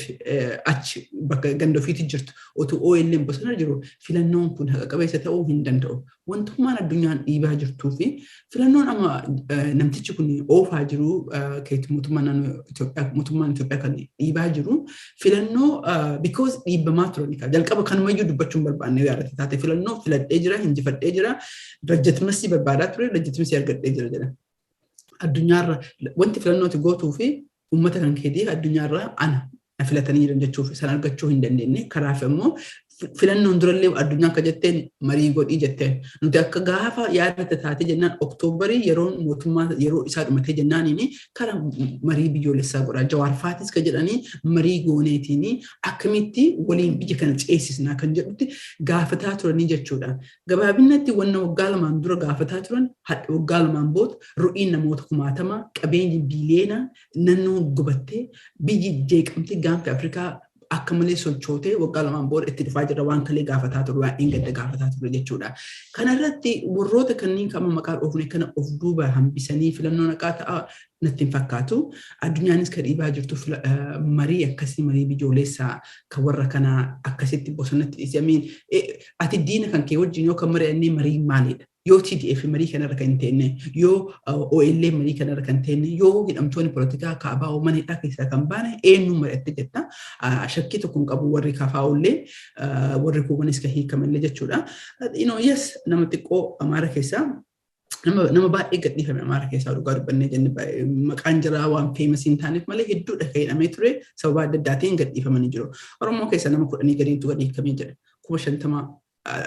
achi bakka ganda ofiitti jirtu, otoo OLM bosona jiru, filannoon kun haqa qabeessa ta'uu hin danda'u. Wantummaan addunyaan dhiibaa jirtuu fi filannoon amma namtichi kun oofaa jiru, mootummaan naannoo Itoophiyaa, mootummaan Itoophiyaa kan dhiibaa jiru filannoo, because dhiibbamaa turan jalqaba kanumayyuu dubbachuu hin barbaanne. Yaadate taate filannoo filadhee jira, hinjifadhee jira, legitimacy barbaadaa ture, legitimacy argadhee jira jedha. Addunyaarra wanti filannooti gootuu fi uummata kan keetiif addunyaarra ana na filatanii jiran jechuuf, san argachuu hin dandeenye. Karaaf immoo filannoon durallee addunyaa akka jetteen marii godhii jetteen, nuti akka gaafa yaadate taate jennaan, Oktoobarii yeroon mootummaa yeroo isaa dhumatee jennaaniin kara marii biyyoolessaa godhaa. Jawaarfaatis ka jedhanii marii gooneetiin akkamitti waliin biyya kana ceesisnaa kan jedhutti gaafataa turanii jechuudha. Gabaabinatti wanna waggaa 2n dura gaafataa turan hadha waggaa 2n booda ru'iin namoota kumaatamaa, qabeenyi biiliyoona, naannoo gubattee, biyyi jeeqamtee, gaanfi Afrikaa akka malee sochootee, waggaa 2n booda itti dhufaa jirra waan kalee gaafataa ture, waan gadda gaafataa ture jechuudha. Kana irratti warroota kanneen kama maqaa dhoofne kana of duuba hambisanii filannoo naqaa ta'a natti hin fakkaatu. Addunyaanis kan dhiibaa jirtu marii akkasii, marii biyyoolessaa kan warra kanaa akkasitti bosonatti dhiisamiin, ati diina kan kee wajjin yoo kan mari'annee marii maalidha? Yoo TDF marii kanarra kan hin teenne, yoo OLA marii kanarra kan teenne, yoo hidhamtoonni poolitikaa ka ABO mana hidhaa keessaa kan baane, eenyu mari'atte jetta? Shakkii tokko hin qabu, warri KFO illee, warri kuubanis kan hiikamallee jechuudha. Yes, nama xiqqoo Amaara keessaa, nama baay'ee gadhiifame Amaara keessaa, dhugaa dubbannee jenne maqaan jiraa waan famous hin taaneef malee hedduudha kan hidhamee ture, sababa adda addaatiin gadhiifamanii jiru. Oromoo keessaa nama 10 gadiitu gadhiifamee jira. 50,000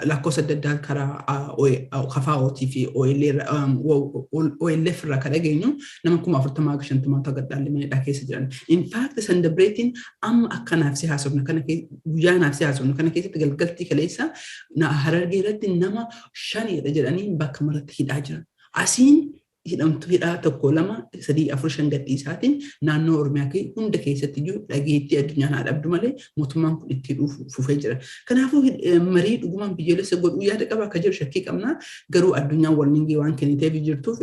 lakkoofsa adda addaa karaa KFO'tii fi OLF irraa kan dhageenyu, nama 40,000 haga 50 gadhaallee manadhaa keessa jiran. In fact, sandabreetiin amma akka naaf si haasofnu kana, guyyaa naaf si haasofnu kana keessatti, galgaltii kaleessa Harargee irratti nama shanidha jedhanii bakka maratti hidhaa jiran. Asiin Hidhamtu hidhaa tokko, lama, sadii, afur, shan gadhiisaatiin naannoo Oromiyaa hunda keessatti iyyuu dhageettii addunyaan haa dhabdu malee mootummaan kun itti fufee jira. Kanaafuu marii dhugumaan biyyoolessa godhuu yaada qaba akka jiru shakkii qabna. Garuu addunyaan warningii waan kenniteef jirtuuf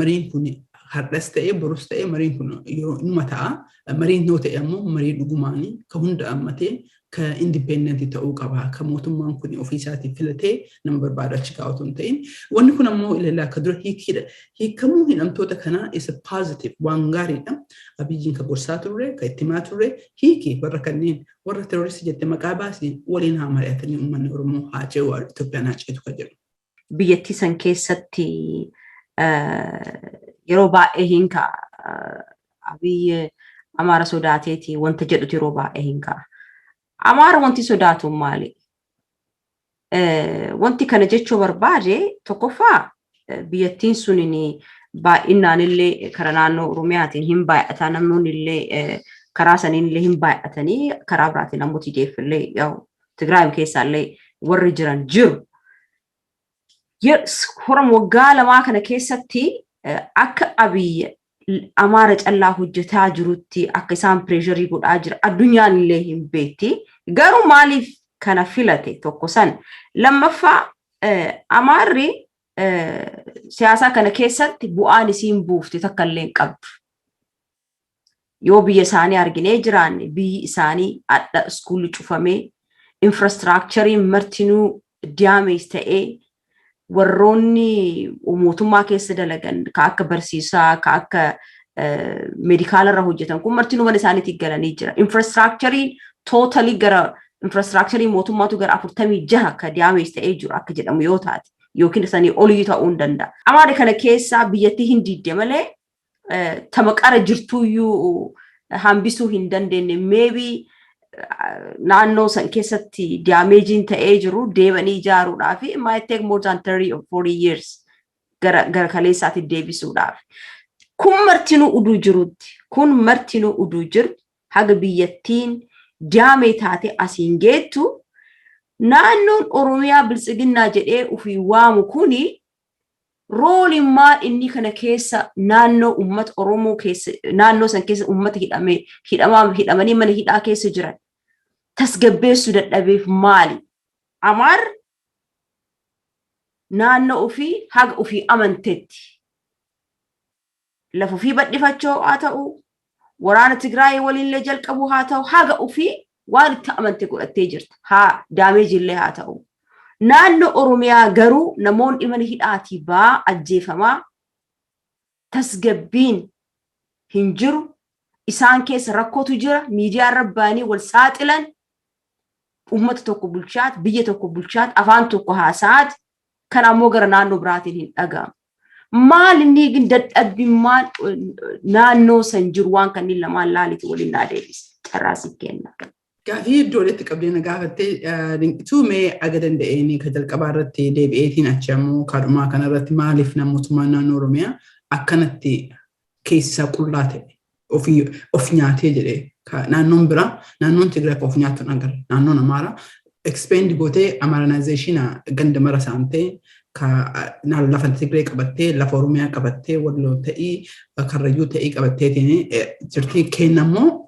mariin kun har'as ta'ee borus ta'ee mariin kun yeroo inuma ta'a. Mariin yoo ta'e ammoo marii dhugumaanii ka hunda hammatee, ka independent ta'uu qaba. Ka mootummaan kun ofii isaatii filatee nama barbaadu achi kaa'utu hin ta'in. Wanni kun ammoo ilaalaa akka dura hiikidha. Hiikamuu hidhamtoota kanaa isa positive, waan gaariidha. Abiyyiin ka gorsaa turre, ka itti himaa turre, hiiki warra kanneen, warra terroristii jette maqaa baasii, waliin haa mari'atanii, uummanni Oromoo haa ce'u, Itoophiyaan haa ceetu ka jedhu. Biyyattii san keessatti yeroo baay'ee hin ka'a. Abiyyi Amaara sodaateeti wanta jedhutu yeroo baay'ee hin ka'a. Amaara wanti sodaatu maali? Wanti kana jechuu barbaade, tokkoffaa biyyattiin sunin baay'inaan illee karaa naannoo Oromiyaatiin hin baay'ataa, namoonni illee karaa saniin illee hin baay'atanii, karaa biraatiin ammoo TDF illee Tigraay keessaa illee warri jiran jiru. Horam waggaa 2 kana keessatti akka Abiyyi Amaara callaa hojjetaa jirutti, akka isaan pressure godhaa jira addunyaan illee hin beekti. Garuu maaliif kana filate tokko san. Lammaffaa, Amaarri siyaasaa kana keessatti bu'aan isiin buufte takka illee hin qabdu. Yoo biyya isaanii arginee jiraanne, biyyi isaanii adda iskuulli cufamee, infrastructureiin martinuu damage ta'ee, warroonni mootummaa keessa dalagan ka akka barsiisaa, ka akka medicalarra hojjetan kun martinuu mana isaaniitti galanii jira. Infrastructureiin totally gara infrastructure mootummaatu gara 46 ka damage ta'ee jiru akka jedhamu yoo taate, yookiin sanii oliyyuu ta'uu hin danda'a. Amaara kana keessaa biyyattii hin diidde malee tamaqara jirtuyyuu hambisuu hin dandeenye. Maybe naannoo san keessatti damageiin ta'ee jiru deebanii ijaaruudhaaf it might take more than 30 or 40 years gara kaleessaatti deebisuudhaaf. Kun martinuu uduu jirutti, kun martinuu uduu jiru, haga biyyattiin damage taate asiin geettu, naannoon Oromiyaa biltsiginnaa jedhee ofii waamu kuni roleiin maal inni kana keessa, naannoo uummata Oromoo keessa, naannoo san keessa uummata hidhamee hidhamaa hidhamanii mana hidhaa keessa jiran tasgabbeessuu dadhabeef maali? Amaar naannoo ofii haga ofii amantetti lafa ofii badhifachuu haa ta'u, waraana Tigraay waliinillee jalqabuu haa ta'u, haga ofii waan itti amante godhattee jirta. Haa damageillee haa ta'u. Naannoo Oromiyaa garuu namoonni mana hidhaatii ba'aa ajjeefamaa, tasgabbiin hin jiru. Isaan keessa rakkootu jira. Miidiyaa irra ba'anii wal saaxilan. Uummata tokko bulchaat, biyya tokko bulchaat, afaan tokko haasaat, kan ammoo gara naannoo biraatiin hin dhaga'amu. Maal inni dadhabbiin naannoo san jiru? Waan kanneen lamaan laaliti waliin naa deebise. Carraa siif kenna. Gaafii iddoo walitti qabdee na gaafattee, Dinqituu, mee aga danda'een ka jalqabaa irratti deebi'eetiin achi ammoo kaadhumaa kanarratti maaliif mootummaan naannoo Oromiyaa akkanatti keessi isaa qullaa ta'e, ofii of nyaatee jedhee, naannoon biraa, naannoon Tigraay of nyaattu agarra. Naannoon Amaaraa expand gootee Amharanization ganda mara saamtee, lafa Tigree qabattee, lafa Oromiyaa qabattee, Walloo ta'ii, Karrayyuu ta'ii qabatteetiin jirti. Kennammoo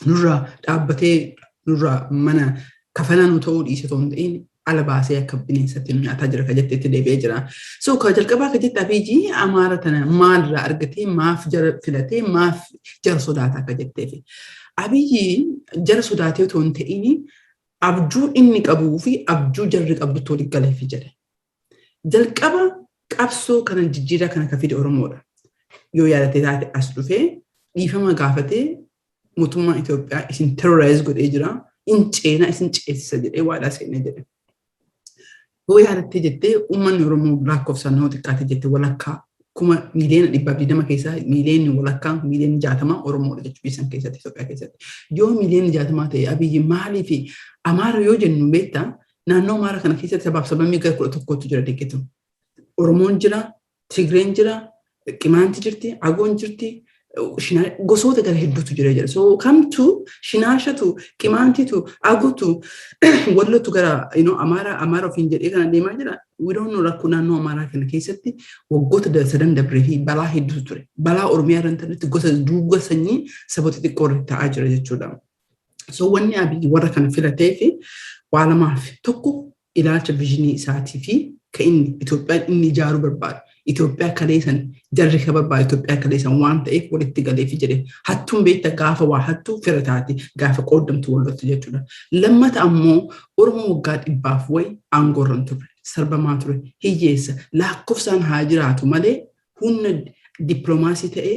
nurraa dhaabbatee, nurraa mana kafanaa nu ta'uu dhiise otoo hin ta'in, ala baasee akka bineensatti nu nyaataa jira ka jetteetti deebi'ee jira. So ka jalqabaa ka jette, Abiyyi Amaara tana maalirraa argatee, maaf jara filatee, maaf jara sodaata akka jetteefi. Abiyyi jara sodaatee otoo hin ta'in, abjuu inni qabuu fi abjuu jarri qabdutti walii galeefi jedhe. Jalqaba qabsoo kana jijjiiraa kana ka fide Oromoodha. Yoo yaadatee taate, as dhufee dhiifama gaafatee, mootummaan Itoophiyaa isin terrorize godhee jira. In ceenaa isin ceesisa jedhee waadaa seenee jedhe. Yoo yaadattee jettee, uummanni Oromoo lakkoofsaan yoo xiqqaate jette walakkaa, 1,120,000 keessaa 1.5 miiliyoona, 60 miiliyoona Oromoodha jechuudha isaan keessatti, Itoophiyaa keessatti. Yoo 60 miiliyoona ta'e, Abiyyi maaliif Amaara yoo jennu, beektaa, naannoo Amaara kana keessatti sabaaf sablammii gara 11tu jira, Dinqitu. Oromoon jira, Tigreen jira, Qimaanti jirti, Agoon jirti, Gosoota gara hedduutu jira jedha. So kamtu Shinaashatu, Qimaantitu, Agutu, Wallotu gara Amaara ofiin jedhee kana deemaa jira. We don't know. Rakkoo naannoo Amaaraa kana keessatti waggoota 3 dabree fi balaa hedduutu ture. Balaa Oromiyaa irratti gosa duuga sanyii saboota xixiqqoo irratti ta'aa jira jechuudha. So wanni Abiyyi warra kana filatee fi waa lamaaf: tokko, ilaalcha vision isaatii fi kan inni Itoophiyaan inni ijaaruu barbaadu. Itoophiyaa kaleessan jarri ka barbaadu Itoophiyaa kaleessan waan ta'eef walitti galeefi jedhe. Hattuun beekta, gaafa waa hattuu fira taati, gaafa qooddamtu wallottu jechuudha. Lammata ammoo Oromoo waggaa 100f wayi aangoo irra turre, sarbamaa ture, hiyyeessa, lakkoofsaan haa jiraatu malee humna dippiloomaasii ta'ee,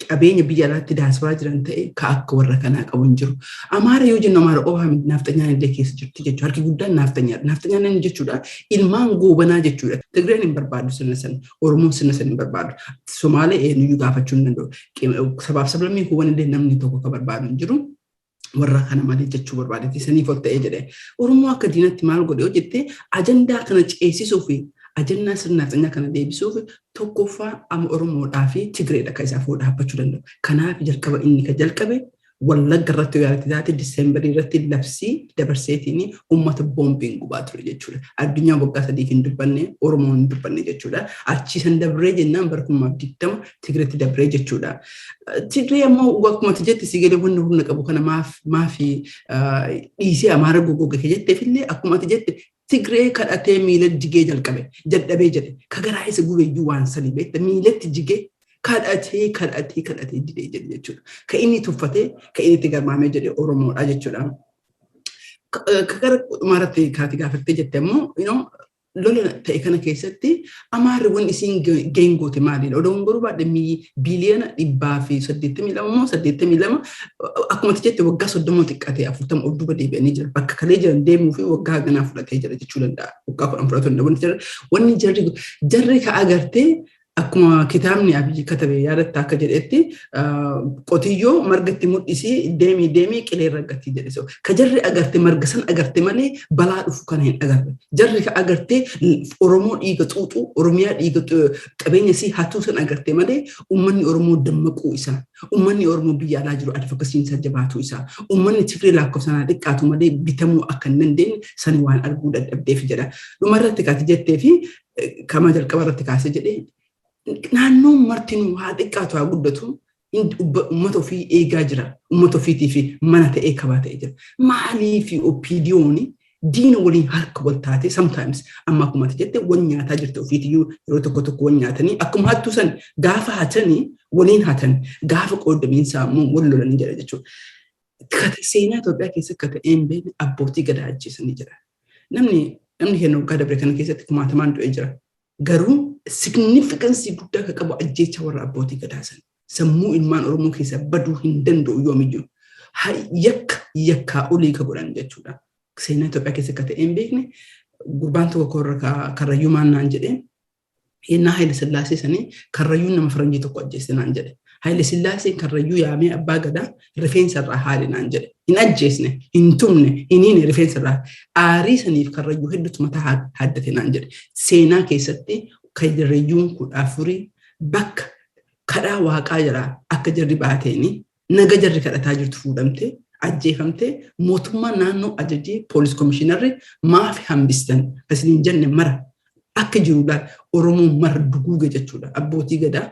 qabeenya biyya alaatti daasporaa jiran ta'e ka akka warra kanaa qabu hin jiru. Amaara yoo jennu Amaara qofaa miti, naaftanyaan illee keessa jirti jechuudha. Harki guddaan naaftanyaadha. Naaftanyaan inni jechuudha ilmaan Goobanaa jechuudha. Tigreen hin barbaadu sirna sana. Oromoon sirna sana hin barbaadu. Somaalee eenyuyyuu gaafachuu hin danda'u. Sabaaf sablammii kuuwwan illee namni tokko ka barbaadu hin jiru. Warra kana malee jechuu barbaadetti saniif ol ta'ee jedhe. Oromoo akka diinatti maal godhe yoo jette, ajandaa kana ceesisuu fi ajandaa sirna nafxanyaa kana deebisuuf, tokkoffaa amma Oromoodhaa fi Tigreedha kan isaaf dhaabbachuu danda'u. Kanaaf jalqaba inni kan jalqabe Wallagga irratti yoo yaadatti taate, Diseembarii irratti labsii dabarseetiin uummata boombiin gubaa ture jechuudha. Addunyaan waggaa 3 hin dubbanne, Oromoon hin dubbanne jechuudha. Achii san dabree jennaan bara 2020 Tigreetti dabree jechuudha. Tigree ammoo akkuma ati jette si galee, wanni humna qabu kana maaf dhiisee Amaara goggoge jetteef illee, akkuma ati jette Tigree kadhatee miila jigee jalqabe jalqabee jedhe, ka garaa isa gubeeyyuu waan sanii beekta, miilatti jigee kadhatee kadhatee kadhatee didee jedhe jechuudha. Ka inni tuffatee, ka inni itti garmaamee jedhe Oromoodha jechuudha. Ka gara dhumaarratti kaati gaafattee jette ammoo, lola ta'e kana keessatti Amaarri wanni isiin geengoote maalidha? Odoon garuu baadhe 182 biliyoona immoo 82, akkuma ati jette waggaa 30 xiqqatee 40 of duuba deebi'anii jira. Bakka kalee jiran deemuu fi waggaa haganaa fudhatee jira jechuu danda'a. Waggaa 10 fudhatu danda'a. Wanni jarri ka agartee, akkuma kitaabni Abiyyi katabe yaadatta, akka jedhetti qotiyyoo margatti mul'isii deemii deemii qilee raggatti jedhe. So ka jarri agarte marga san agarte malee balaa dhufu kana hin agarre. Jarri ka agarte Oromoo dhiiga xuuxuu, Oromiyaa dhiiga, qabeenya isii hatuu san agarte malee uummanni Oromoo dammaquu isaa, uummanni Oromoo biyya alaa jiru advocacy isaa jabaatuu isaa, uummanni Tigree lakkoofsaan xiqqaatu malee bitamuu akka hin dandeenye sani waan arguu dadhabdeef jedha. Dhumarratti kaati jettee fi kama jalqaba irratti kaasee jedhee, naannoon martinuu haa xiqqaatu haa guddatu uummata ofii eegaa jira. Uummata ofiitii fi mana ta'ee kabaa ta'ee jira. Maaliif OPDO'n diina waliin harka wal taate? Sometimes amma akkuma ati jette wal nyaataa jirti, ofiitiyyuu yeroo tokko tokko wal nyaatanii, akkuma hattuu san gaafa hatanii waliin hatan, gaafa qoodamiinsaa immoo wal lolanii jira jechuudha. Seenaa Itoophiyaa keessatti akka ta'e hin beekne abbootii gadaa ajjeesanii jira. Namni keenya waggaa dabre kana keessatti kumaatamaan du'ee jira. Garuu significance guddaa akka qabu ajjeecha warra abbootii gadaa sana. Sammuu ilmaan Oromoo keessaa baduu hin danda'u yoomiyyuu. Yakka yakkaa olii ka godhan jechuudha. Seenaa Itoophiyaa keessa akka ta'e hin beekne gurbaan tokko Karrayyuu maal naan jedhee, yennaa Haayile Sillaasee sanii Karrayyuun nama faranjii tokko ajjeesse naan jedhe. Haayile Sillaaseen Karrayyuu yaamee abbaa gadaa rifeensa irraa haale naan jedhe. Hin ajjeesne, hin tumne, hin hiine, rifeensa irraa. Aarii saniif Karrayyuu hedduutu mataa haaddate naan jedhe. Seenaa keessatti Karrayyuun 14 bakka kadhaa waaqaa jira akka jarri baateeni naga jarri kadhataa jirtu fuudhamte ajjeefamte. Mootummaan naannoo ajajee poolis komishinarri maaf hambistan isiniin jenne mara akka jiruudhaan Oromoon mara duguuge jechuudha. Abbootii gadaa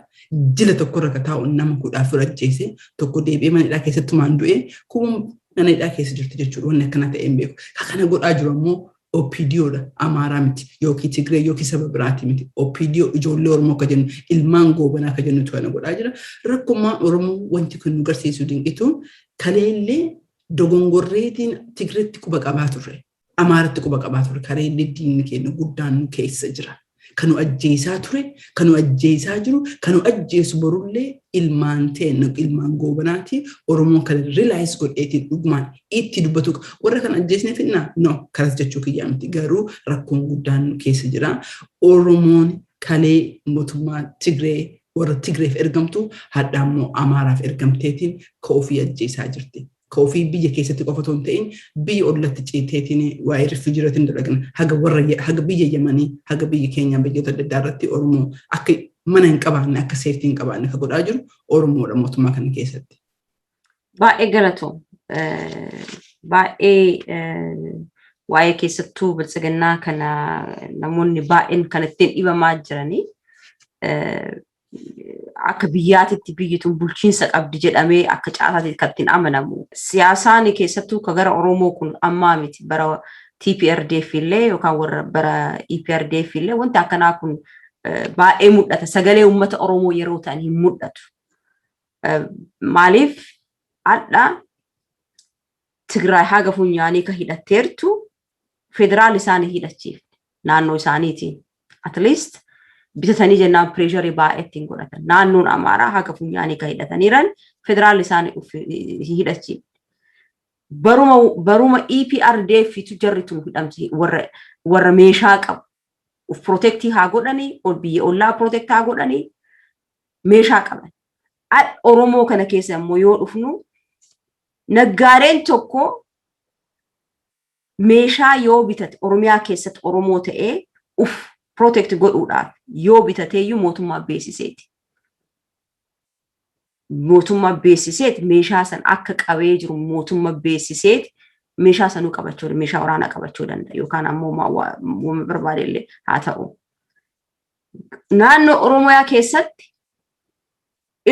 jila tokkorra ka taa'u nama 14 ajjeese, tokko deebi'ee mana hidhaa keessatti maan du'e, kun mana hidhaa keessa jirti jechuudha. Wanni akkana ta'e hin beeku. Ka kana godhaa jiru ammoo OPDOdha. Amaaraa miti yookiin Tigree yookiin saba biraati miti. OPDO ijoollee Oromoo akka jennu, ilmaan Goobanaa akka jennutu kana godhaa jira. Rakkummaan Oromoo wanti kun nu garsiisu dinqitu kaleellee dogongorreetiin Tigreetti quba qabaa turre. Amaaratti quba qabaa ture. Kareellee diinni keenya guddaan nu keessa jira. Kan nu ajjeesaa ture, kan nu ajjeesaa jiru, kan nu ajjeesu borullee ilmaan teenna, ilmaan Goobanaati. Oromoon kan realize godheetiin dhugumaan itti dubbatu, warra kan ajjeesnee fidnaa? No, kanas jechuu kiyyaa miti. Garuu rakkoon guddaan nu keessa jira. Oromoon kalee mootummaa Tigree, warra Tigreef ergamtu, hadha immoo Amaaraaf ergamteetiin ka ofii ajjeesaa jirti. Ka ofii biyya keessatti qofa otoo hin ta'in biyya ollatti ciiteetiin waa'ee refugee irratti dalagan, haga warra haga biyya Yamanii, haga biyya keenyaa, biyyoota adda addaa irratti Oromoo akka mana hin qabaanne, akka safety hin qabaanne ka godhaa jiru Oromoodha mootummaa kana keessatti. Baay'ee galatoom. Baay'ee waa'ee keessattuu biltsiginnaa kana namoonni baay'een kan ittiin dhibamaa jiranii, akka biyyaatitti biyyi tun bulchiinsa qabdi jedhamee akka caasaatti kan ittiin amanamu. Siyaasaan keessattuu ka gara Oromoo kun ammaa miti, bara TPRDF illee yookaan warra bara EPRDF illee wanti akkanaa kun baay'ee mul'ata. Sagalee uummata Oromoo yeroo ta'an hin mul'atu. Maaliif hadha Tigraay haga funyaanii ka hidhatteertu federaal isaanii hidhachiifte naannoo isaaniitiin. At least bitatanii jennaan pressure baay'ee ittiin godhatan. Naannoon Amaaraa haga funyaanii ka hidhataniiran federaal isaanii hidhachiifte. Baruma EPRDF tu jarri tun hidhamte, warra meeshaa qabu. Uf protect haa godhanii, biyya ollaa protect haa godhanii, meeshaa qaban. Oromoo kana keessa immoo yoo dhufnu, naggaadeen tokko meeshaa yoo bitate, Oromiyaa keessatti Oromoo ta'ee uf protect godhuudhaaf yoo bitateeyyuu mootummaa beeksiseeti. Mootummaa beeksiseeti, meeshaa san akka qabee jiru mootummaa beeksiseeti meeshaa sanuu qabachuu, meeshaa waraanaa qabachuu danda'a yookaan ammoo waan barbaade illee haa ta'u. Naannoo Oromiyaa keessatti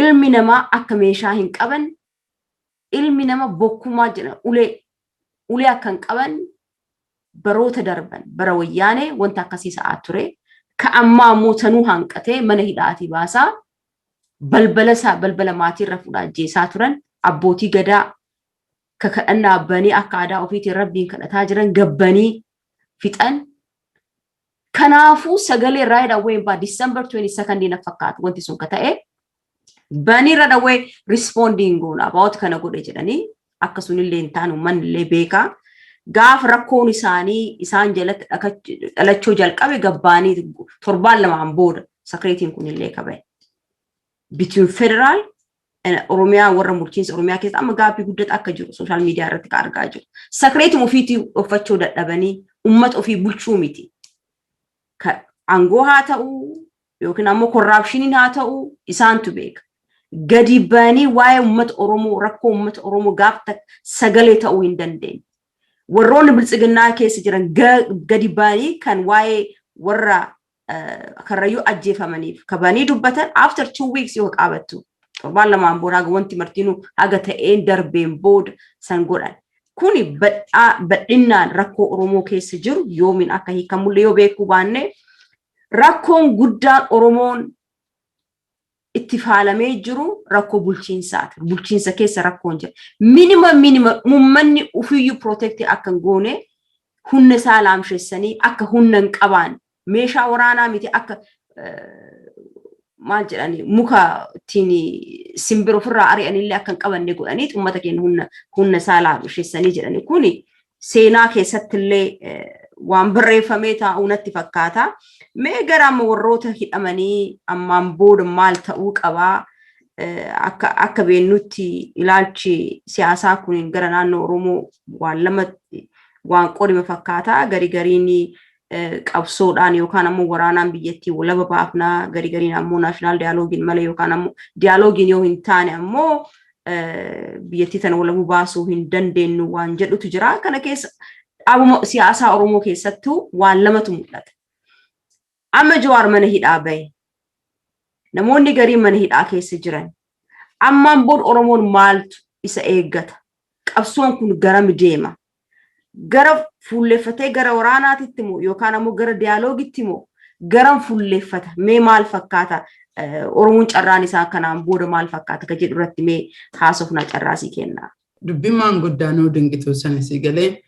ilmi namaa akka meeshaa hin qaban, ilmi nama bokkumaa jedha, ulee ulee akka hin qaban baroota darban bara Wayyaanee wanta akkasii sa'aa ture. Ka ammaa immoo tanuu hanqatee mana hidhaatii baasaa, balbala isaa, balbala maatii irra fuudhaa ajjeesaa turan. Abbootii gadaa ka kadhannaa abbanii akka aadaa ofiitiin rabbiin kadhataa jiran gabbanii fixan. Kanaafuu sagalee right away baa December 22nd na fakkaatu wanti sun ka ta'e banii right away responding goona about kana godhe jedhanii akkasunillee hin taane uummanni illee beekaa. Gaafa rakkoon isaanii isaan jalatti dhalachuu jalqabe gabbaanii torbaan lamaan booda secret iin kunillee kabaye. Between federal Oromiyaa, warra bulchiinsa Oromiyaa keessa amma gaaffii guddatu akka jiru social media irratti kan argaa jiru. Secret uma ofiitii uffachuu dadhabanii uummata ofii bulchuu miti. Aangoo haa ta'u yookiin ammoo corruption iin haa ta'u, isaantu beeka. Gadi ba'anii waa'ee uummata Oromoo, rakkoo uummata Oromoo gaafta sagalee ta'uu hin dandeenye. Warroonni biltsiginnaa keessa jiran gadi ba'anii kan waa'ee warra Karrayyuu ajjeefamaniif kabanii dubbatan after 2 weeks yoo qaabattu, torbaan lamaan booda haga wanti martinuu haga ta'een darbeen booda san godhan. Kuni badhinnaan rakkoo Oromoo keessa jiru yoomiin akka hiikamullee yoo beekuu baanne, rakkoon guddaan Oromoon itti faalamee jiru rakkoo bulchiinsaati. Bulchiinsa keessa rakkoon jira. Minimum minimum uummanni ofiiyyuu protect akka hin goone, humna isaa laamsheessanii akka humna hin qabaan, meeshaa waraanaa miti, akka maal jedhani, muka ittiin simbira ofirraa ari'anillee akka hin qabanne godhanii uummata keenya humna isaa laamsheessanii jedhani. Kuni seenaa keessatti illee waan barreeffamee taa'uu natti fakkaata. Mee gara amma warroota hidhamanii ammaan booda maal ta'uu qabaa? Akka beennutti ilaalchi siyaasaa kun gara naannoo Oromoo waan lama waan qodime fakkaata. Gari gariin qabsoodhaan yookaan ammoo waraanaan biyyattii walaba baafnaa, gari gariin ammoo national dialogue iin malee yookaan ammoo dialogue iin yoo hin taane ammoo biyyattii tana walabuu baasuu hin dandeenyu waan jedhutu jira. Kana keessa dhaabuma siyaasaa Oromoo keessattuu waan lamatu mul'ata. Amma Jawaar mana hidhaa bahe. Namoonni gariin mana hidhaa keessa jiran. Ammaan booda Oromoon maaltu isa eeggata? Qabsoon kun garam deema? Gara fuulleeffatee gara waraanaatitti moo yookaan ammoo gara dialogue itti moo garam fuulleeffata? Mee maal fakkaata? Oromoon carraan isaa kanaan booda maal fakkaata ka jedhu irratti mee haasofnaa, carraasii kenna. Dubbiin maanguddaanuu dinqituu sana si galee,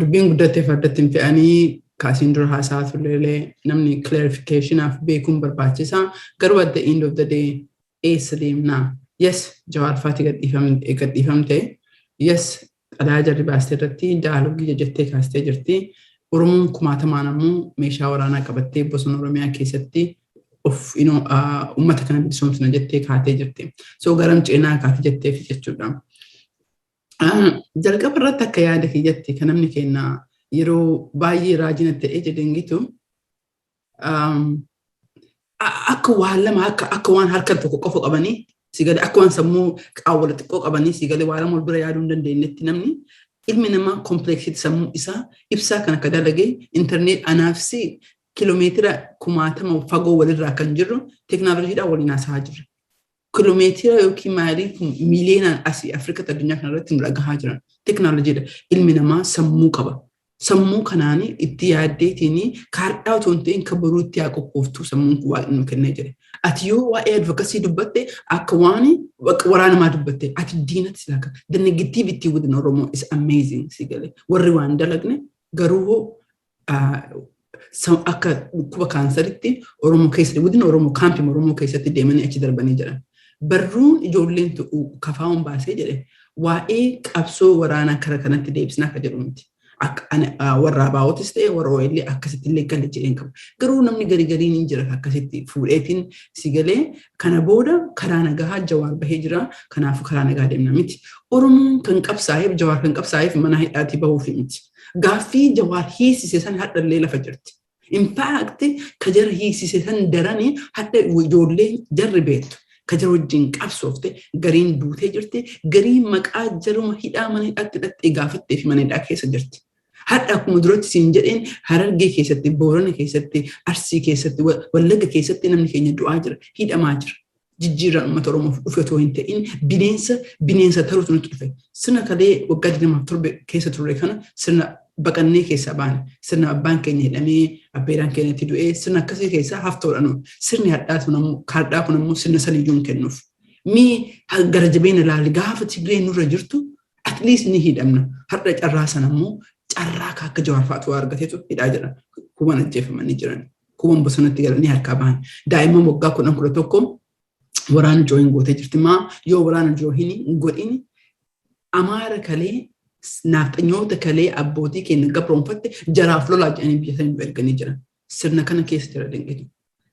dubbiin guddattee fardatti hin fe'anii kaasiin dura haasaa turellee namni clarification aaf beekuun barbaachisaa. Garuu at the end of the day eessa deemnaa? Yes, Jawaar faati gadhiifamte. Yes, xalayaa jarri baastee irratti dialogue jettee kaastee jirti. Oromoon kumaatamaan ammoo meeshaa waraanaa qabattee bosona Oromiyaa keessatti of uummata kana bilisoomsina jettee kaatee jirti. So garam ceenaa kaatee jetteef jechuudha. Jalqaba irratti akka yaada kiyyatti kan namni kenna yeroo baay'ee raajina ta'ee jedhangitu Akka waan lama, akka waan harka tokko qofa qabanii si galee, akka waan sammuu qaawwala xiqqoo qabanii si galee, waa lama wal bira yaaduu hin dandeenyetti. Namni, ilmi namaa complexity sammuu isaa ibsaa kan akka dalagee internet anaafsi kiiloomeetira kumaatama fagoo walirraa kan jirru teeknooloojiidhaan waliin haasa'aa jirra. Kiiloomeetira yookiin maalii miiliyoonaan asii Afrikatti addunyaa kanarratti nu dhagahaa jiran teeknooloojiidha. Ilmi namaa sammuu qaba. Sammuu kanaan itti yaaddeetiin kaardhaa otoo hin ta'in kan boruutti haa qophooftu sammuun kun waaqni nu kennee jedhe. Ati yoo waa'ee advocacy dubbatte, akka waan waraanamaa dubbatte, ati diinatti silaa. The negativity within Oromo is amazing, si galee. Warri waan dalagne garuu akka dhukkuba kaansaritti Oromoo keessatti, within Oromoo, kaampii Oromoo keessatti deemanii achi darbanii jiran. Barruun ijoolleen kafaa'uun baasee jedhe waa'ee qabsoo waraanaa kara kanatti deebisnaa akka jedhu miti. Warra abaa'otis ta'e warra OLA akkasitti illee gale jedheen qabu. Garuu namni garii gariin hin jira akkasitti fuudheetiin si galee, kana booda karaa nagaa Jawaar bahee jira, kanaafuu karaa nagaa deemna miti. Oromoon kan qabsaa'eef, Jawaar kan qabsaa'eef mana hidhaatii bahuuf miti. Gaaffii Jawaar hiisise san hadhallee lafa jirti. In fact, ka jara hiisise san daranii hadha ijoollee jarri beektu. Ka jara wajjin qabsoofte gariin duutee jirti, gariin maqaa jaruma hidhaa mana hidhaatti hidhattee gaafattee fi mana hidhaa keessa jirti. Hadha akkuma duratti siin jedheen, Harargee keessatti, Boorana keessatti, Arsii keessatti, Wallagga keessatti namni keenya du'aa jira, hidhamaa jira. Jijjiirraan uummata Oromoof dhufe otoo hin ta'in bineensa taruutu nutti dhufe. Sirna kalee waggaa 27 keessa turre kana sirna baqannee keessaa baane, sirna abbaan keenya hidhamee abbeeraan keenya itti du'ee, sirna akkasii keessaa haftoodha nu. Sirni hadhaa kun ammoo, kaadhaa kun ammoo sirna saniyyuu hin kennuuf. Mee gara jabeenya ilaali, gaafa Tigreen nurra jirtu at least ni hidhamna. Har'a carraa sana ammoo carraa akka Jawaar fa'aatu argateetu hidhaa jira. Kuban ajjeefamanii jiran. Kuban bosonatti galanii harkaa bahan. Daa'imman waggaa 10, 11 waraana join gootee jirti. Maa yoo waraana join hin godhin, Amaara kalee, naafxanyoota kalee abbootii keenya gabroonfatte jaraaf lolaa jedhanii biyya sanii nu erganii jiran. Sirna kana keessa jira dinqitu.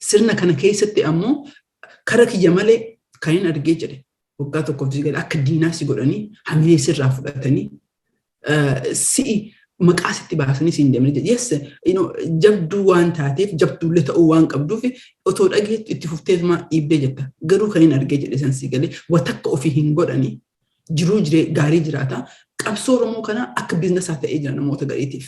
Sirna kana keessatti ammoo kara kiyya malee kan hin argee jedhe waggaa tokkoof si akka diinaa si godhanii, hamilee sirraa fudhatanii, si'i maqaa sitti baasanii siin deemanii jedhe. Yes, jabduu waan taateef, jabduullee ta'uu waan qabduuf otoo dhageettu itti fufteetuma dhiibbee jetta. Garuu kan hin argee jedhe san si galee watakka ofii hin godhanii jiruu jiree gaarii jiraata. Qabsoo Oromoo kana akka businessaa ta'ee jira namoota gariitiif.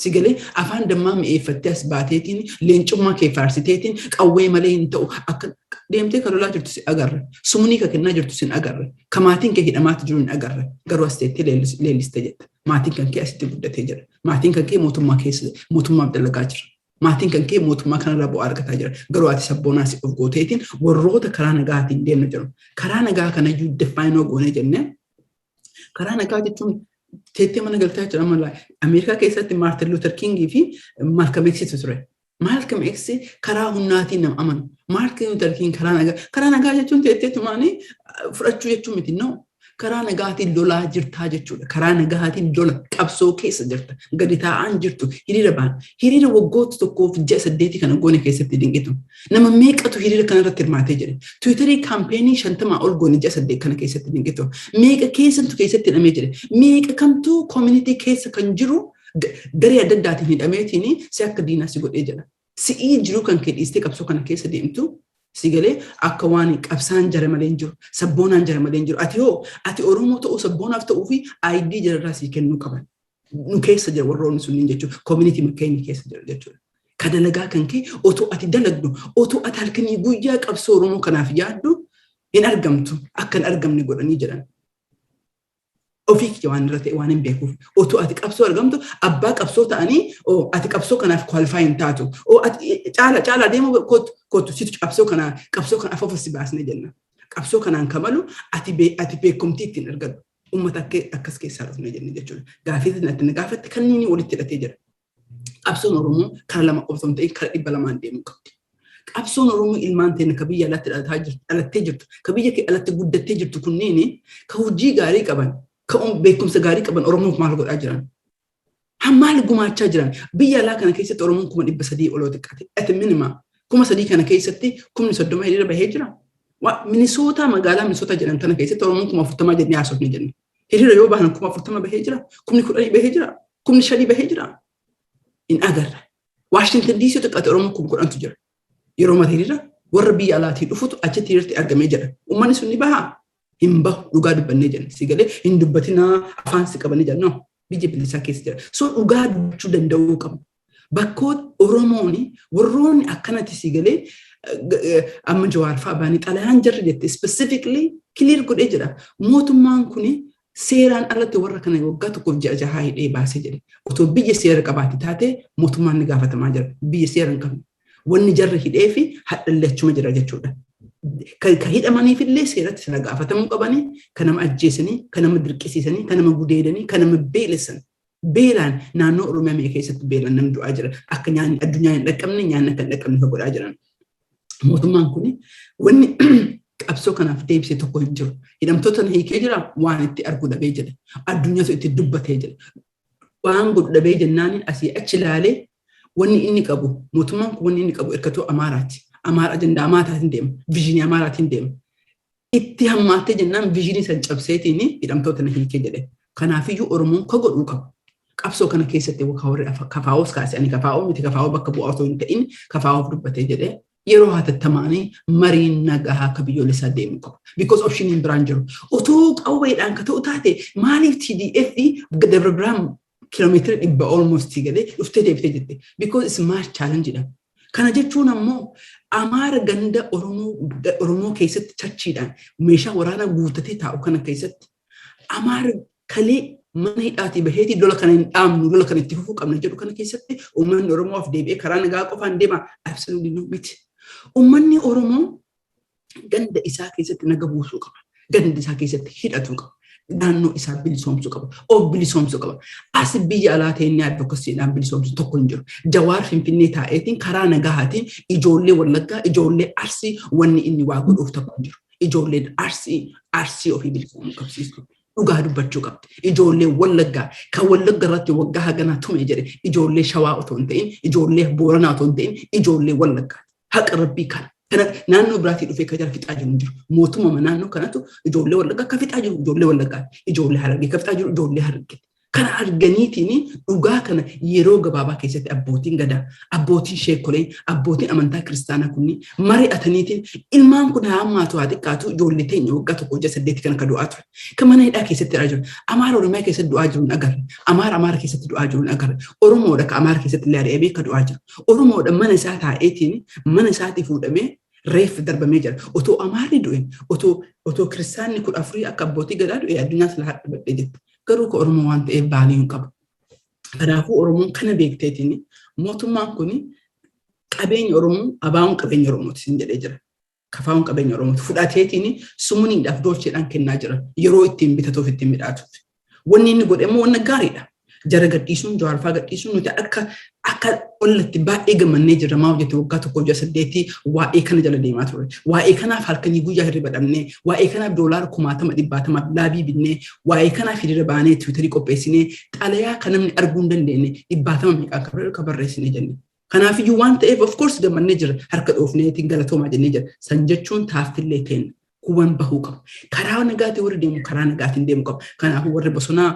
Si galee, afaan dammaa mi'eeffattee as baateetiin leencummaa kee faarsiteetiin qawwee malee hin ta'u akka deemtee kan lolaa jirtu si agarre. Sumunii ka kennaa jirtu si agarre. Ka maatiin kee hidhamaatti jiru hin agarre. Garuu as teettee leellistee jetta. Maatiin kan kee asitti guddatee jira. Maatiin kan kee mootummaa keessa mootummaaf dalagaa jira. Maatiin kan kee mootummaa kanarraa bu'aa argataa jira. Garuu ati sabboonaa si of gooteetiin warroota karaa nagaatiin deemna jiru. Karaa nagaa kanayyuu define goonee jennee, karaa nagaa jechuun teettee mana galtaa jira mala. Ameerikaa keessatti Maartin Luther Kingii fi Malcolm X ture. Malcolm X karaa humnaatiin nama amanu. Maartin Luther King karaa nagaa. Karaa nagaa jechuun teettee tumaanii fudhachuu jechuu miti, no. Karaa nagaatiin lolaa jirtaa jechuudha. Karaa nagaatiin lola qabsoo keessa jirta. Gadi taa'aan jirtu hiriira ba'an. Hiriira waggoota tokkoof ji'a 8 kana goone keessatti dinqitu. Nama meeqatu hiriira kanarratti hirmaatee jedhe? Twitter campaign 50 ol goone ji'a 8 kana keessatti, dinqitu. Meeqa keessattu keessatti hidhamee jedhe? Meeqa kamtuu community keessa kan jiru garee adda addaatiin hidhameetiin si akka diinaa si godhee jedha? Si'ii jiruu kan kee dhiistee qabsoo kana keessa deemtu, si galee, akka waan qabsaan jara malee hin jiru, sabboonaan jara malee hin jiru. Ati hoo, ati Oromoo ta'uu, sabboonaaf ta'uu fi ID jararraa sii kennuu qaban. Nu keessa jira warroonni sunniin jechuudha. Community keenya keessa jira jechuudha. Ka dalagaa kan kee otoo ati dalagdu, otoo ati halkanii guyyaa qabsoo Oromoo kanaaf yaaddu hin argamtu, akka hin argamne godhanii jedhan. Ofii kiyya waan irra ta'e waan hin beekuuf, otoo ati qabsoo argamtu abbaa qabsoo ta'anii, ati qabsoo kanaaf qualify hin taatu, ati caala caala deemu, kootu kootu, situ qabsoo kana afafa si baasne jenna. Qabsoo kanaan kamalu ati beekumtii ittiin argadhu. Uummata akkas keessaa dhufne jenne jechuudha. Gaafii ati na gaafatte kanneen walitti hidhatee jira. Qabsoon Oromoo kara lama qofa hin ta'in kara 200n deemuu qabdi. Qabsoon Oromoo ilmaan teenya ka biyya alatti dhalattee jirtu, ka biyya kee alatti guddattee jirtu kunniin, ka hojii gaarii qaban, ka beekumsa gaarii qaban, Oromoof maal godhaa jiran? Maal gumaachaa jiran? Biyya alaa kana keessatti Oromoon 300,000 oloo xiqqaate. Ati minimum 3,000 kana keessatti 30,000 hiriira bahee jira. Minisootaa, magaalaa Minisootaa jedhan kana keessatti Oromoon 40,000 jennee haasofne jenne. Hiriira yoo bahan 40,000 bahee jira. 10,000 bahee jira. 5,000 bahee jira. Hin agarre. Waashintan DC xiqqaate Oromoon 10,000tu jira. Yeroo mata hiriira Warra biyya alaatii dhufutu achitti irratti argamee jira. Uummanni sun ni bahaa? Hin bahu, dhugaa dubbannee jenna. Si galee hin dubbatinaa, afaan si qabanii jira. No, biyya bilisaa keessa jira. So dhugaa dubbachuu danda'uu qabu. Bakkoota Oromoon warroonni akkanatti si galee amma Jawaar fa'aa baanii xalayaan jarri jette specifically clear godhee jira. Mootummaan kuni seeraan alatti warra kana waggaa 1f ji'a 6 hidhee baasee jedhe. Otoo biyya seera qabaate taate mootummaan ni gaafatamaa jira. Biyya seera hin qabne. Wanni jarri hidhee fi hadhallee achuma jira jechuudha. Kan hidhamaniif illee seeratti sana gaafatamuu qabanii, kan nama ajjeesanii, kan nama dirqisiisanii, kan nama gudeedanii, kan nama beelessan. Beelaan naannoo Oromiyaa meeqa keessatti beelaan namni du'aa jira. Akka nyaanni addunyaa hin dhaqqabne, nyaanni akka hin dhaqqabne kan godhaa jiran. Mootummaan kun wanni qabsoo kanaaf deebise tokko hin jiru. Hidhamtoota hiikee jira, waan itti argu dhabee jira. Addunyaatu itti dubbatee jira. Waan godhu dhabee jennaan asii achi ilaalee wanni inni qabu, mootummaan kun wanni inni qabu hirkatoo Amaaraati. Amaara ajandaa Amaaraatiin deema. Vision Amaaraatiin deema. Itti hammaattee jennaan vision san cabseetiin hidhamtoota na hiikee jedhe. Kanaafiyyuu Oromoon ka godhuu qabu. Qabsoo kana keessatti warri kafaa'oos kaase, ani kafaa'oo miti, kafaa'oo bakka bu'aa otoo hin ta'in kafaa'oof dubbatee jedhee, yeroo hatattamaanii mariin nagaa akka biyyoolessaa deemuu qaba. Because optioniin biraan jiru. Otoo qawweedhaan ka ta'u taate maaliif TDF Dabra Biraan kiiloomeetira 100 almost galee dhuftee deebitee jette? Because it's mass challenge dha. Kana jechuun ammoo Amaara ganda Oromoo keessatti chachiidhaan meeshaa waraanaa guuttatee taa'u kana keessatti Amaara kalee mana hidhaatii baheetii lola kana hin dhaabnu, lola kana itti fufuu qabna jedhu kana keessatti uummanni Oromoo of deebi'ee karaa nagaa qofaan deema? Absolutely no, miti. Uummanni Oromoo ganda isaa keessatti naga buusuu qaba. Ganda isaa keessatti hidhatuu qaba. Naannoo isaa bilisoomsuu qaba. Of bilisoomsuu qaba. As biyya alaa ta'ee advocacydhaan bilisoomsu tokko hin jiru. Jawaar Finfinnee taa'eetiin karaa nagahaatiin ijoollee Wallaggaa, ijoollee Arsii wanni inni waa godhuuf tokko hin jiru. Ijoolleen Arsii ofii bilisoomuu qabsiistu. Dhugaa dubbachuu qabdi. Ijoollee Wallaggaa kan Wallagga irratti waggaa haganaa tume jedhe ijoollee Shawaa otoo hin ta'in, ijoollee Booranaa otoo hin ta'in, ijoollee Wallaggaa. Haqa rabbii kana. Kana naannoo biraatii dhufee kan jara fixaa jiru hin jiru. Mootummaa naannoo kanatu ijoollee Wallaggaa akka fixaa jiru ijoollee Wallaggaa. Ijoollee Harargee akka fixaa jiru ijoollee Harargee. Kana arganiitiin dhugaa kana yeroo gabaabaa keessatti abbootiin gadaa, abbootiin sheekolee, abbootiin amantaa kiristaanaa kunniin mari'ataniitiin ilmaan kun haa hammaatu haa xiqqaatu ijoollee teenya waggaa 1 ji'a 8 kan akka du'aa ture. Kan mana hidhaa keessatti du'aa jiru. Amaara Oromiyaa keessatti du'aa jiru hin agarre. Amaara Amaara keessatti du'aa jiru hin agarre. Oromoodha ka Amaara keessatti illee ari'amee ka du'aa jiru. Oromoodha mana isaa taa'eetiin mana isaatii fuudhamee reeffi darbamee jira. Otoo Amaarri du'e, otoo kiristaanni 14 akka abbootii gadaa du'e addunyaa sila hadha badhee jirti. Garuu ka Oromoo waan ta'eef baalii hin qabu. Kanaafuu Oromoon kana beekteetiin mootummaan kun qabeenya Oromoo, abaa'uun qabeenya Oromooti sin jedhee jira. Kafaa'uun qabeenya Oromooti. Fudhateetiin sumuniidhaaf doolcheedhaan kennaa jira. Yeroo ittiin bitatuuf ittiin midhaatuuf. Wanni inni godhe immoo wanna gaariidha. Jara gadhiisuun, Jawaarfaa gadhiisuun nuti akka ollatti baay'ee gammannee jirra. Maaf jette, waggaa 1 ji'a 8 waa'ee kana jala deemaa ture. Waa'ee kanaaf halkanii guyyaa hirriba dhabnee, waa'ee kanaaf doolaara kumaatama dhibbaatamaaf laabii binnee, waa'ee kanaaf hiriira baanee Twitterii qopheessinee, xalayaa kan namni arguu hin dandeenye dhibbaatama meeqaan kan barreessinee jenne. Kanaafiyyuu waan ta'eef of course gammannee jira. Harka dhoofneetiin galatoomaa jennee jira. San jechuun taaffillee kenna. Kuban bahuu qaba. Karaa nagaatiin warri deemu karaa nagaatiin deemu qaba. Kanaafuu warri bosonaa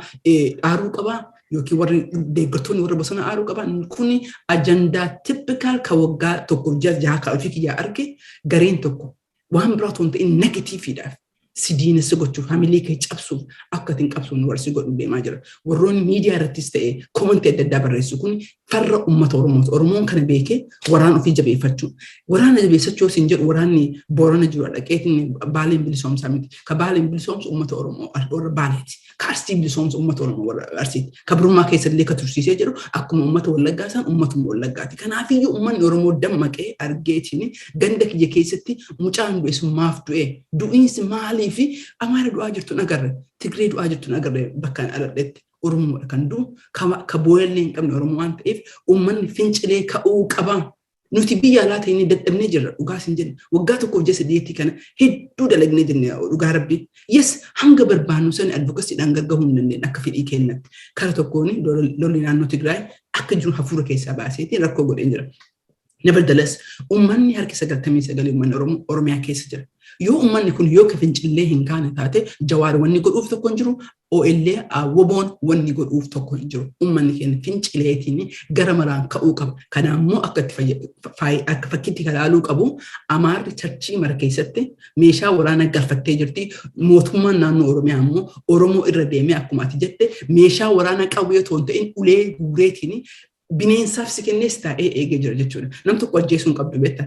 aaruu qaba yookiin warri deeggartoonni warra bosonaa aaruu qaba. Kuni ajandaa typical ka waggaa 1 ji'a 6 ka ofii kiyyaa arge, gareen tokko waan biraa otoo hin ta'in negativeiidhaaf si diinessa gochuuf, hamilee kee cabsuuf, akka ittiin qabsuun warri si godhu deemaa jira. Warroonni miidiyaa irrattis ta'e commentii adda addaa barreessu kun farra uummata Oromooti. Oromoon kana beekee waraana ofii jabeeffachuu. Waraana jabeeffachuu siin jedhu, waraanni Boorana jiru dhaqeetiin Baaleen bilisoomsaa miti. Ka Baaleen bilisoomsu uummata Oromoo warra Baaleeti. Ka Arsii bilisoomsu uummata Oromoo warra Arsiiti. Ka Birummaa keessallee ka tursiisee jedhu akkuma uummata Wallaggaa isaan uummatuma Wallaggaati. Kanaafiyyuu uummanni Oromoo dammaqee argeetiin ganda kiyya keessatti mucaan du'e sun maaf du'e? Du'iinsi maalii fi Amaara du'aa jirtu hin agarre. Tigree du'aa jirtu hin agarre bakka hin aladhetti. Oromoodha kan du'u, ka booyallee hin qabne Oromoo waan ta'eef uummanni fincilee ka'uu qaba. Nuti biyya alaa ta'inii dadhabnee jirra, dhugaa sin jenna. Waggaa 1 ji'a 8 kana hedduu dalagnee jenne, dhugaa rabbii. Yes, hanga barbaannu sani advocacydhaan gargahuu hin dandeenye akka fedhii keenyatti. Kara tokkoon lolli naannoo Tigraay akka jiru hafuura keessaa baaseetiin rakkoo godhee jira. Nevertheless, uummanni harki 99 uummanni Oromoo Oromiyaa keessa jira. Yoo uummanni kun yoo ka fincillee hin kaane taate, Jawaar wanni godhuuf tokko hin jiru, OLA WBOn wanni godhuuf tokko hin jiru. Uummanni keenya fincileetiin gara maraan ka'uu qaba. Kana immoo akka itti akka fakkiitti ilaaluu qabu, Amaarri churchii mara keessatti meeshaa waraanaa galfattee jirti. Mootummaan naannoo Oromiyaa immoo Oromoo irra deemee, akkuma ati jette, meeshaa waraanaa qawwee otoo hin ta'in ulee guureetiin bineensaaf si kennees taa'ee eegee jira jechuudha. Nam tokko ajjeesuu hin qabdu, beektaa.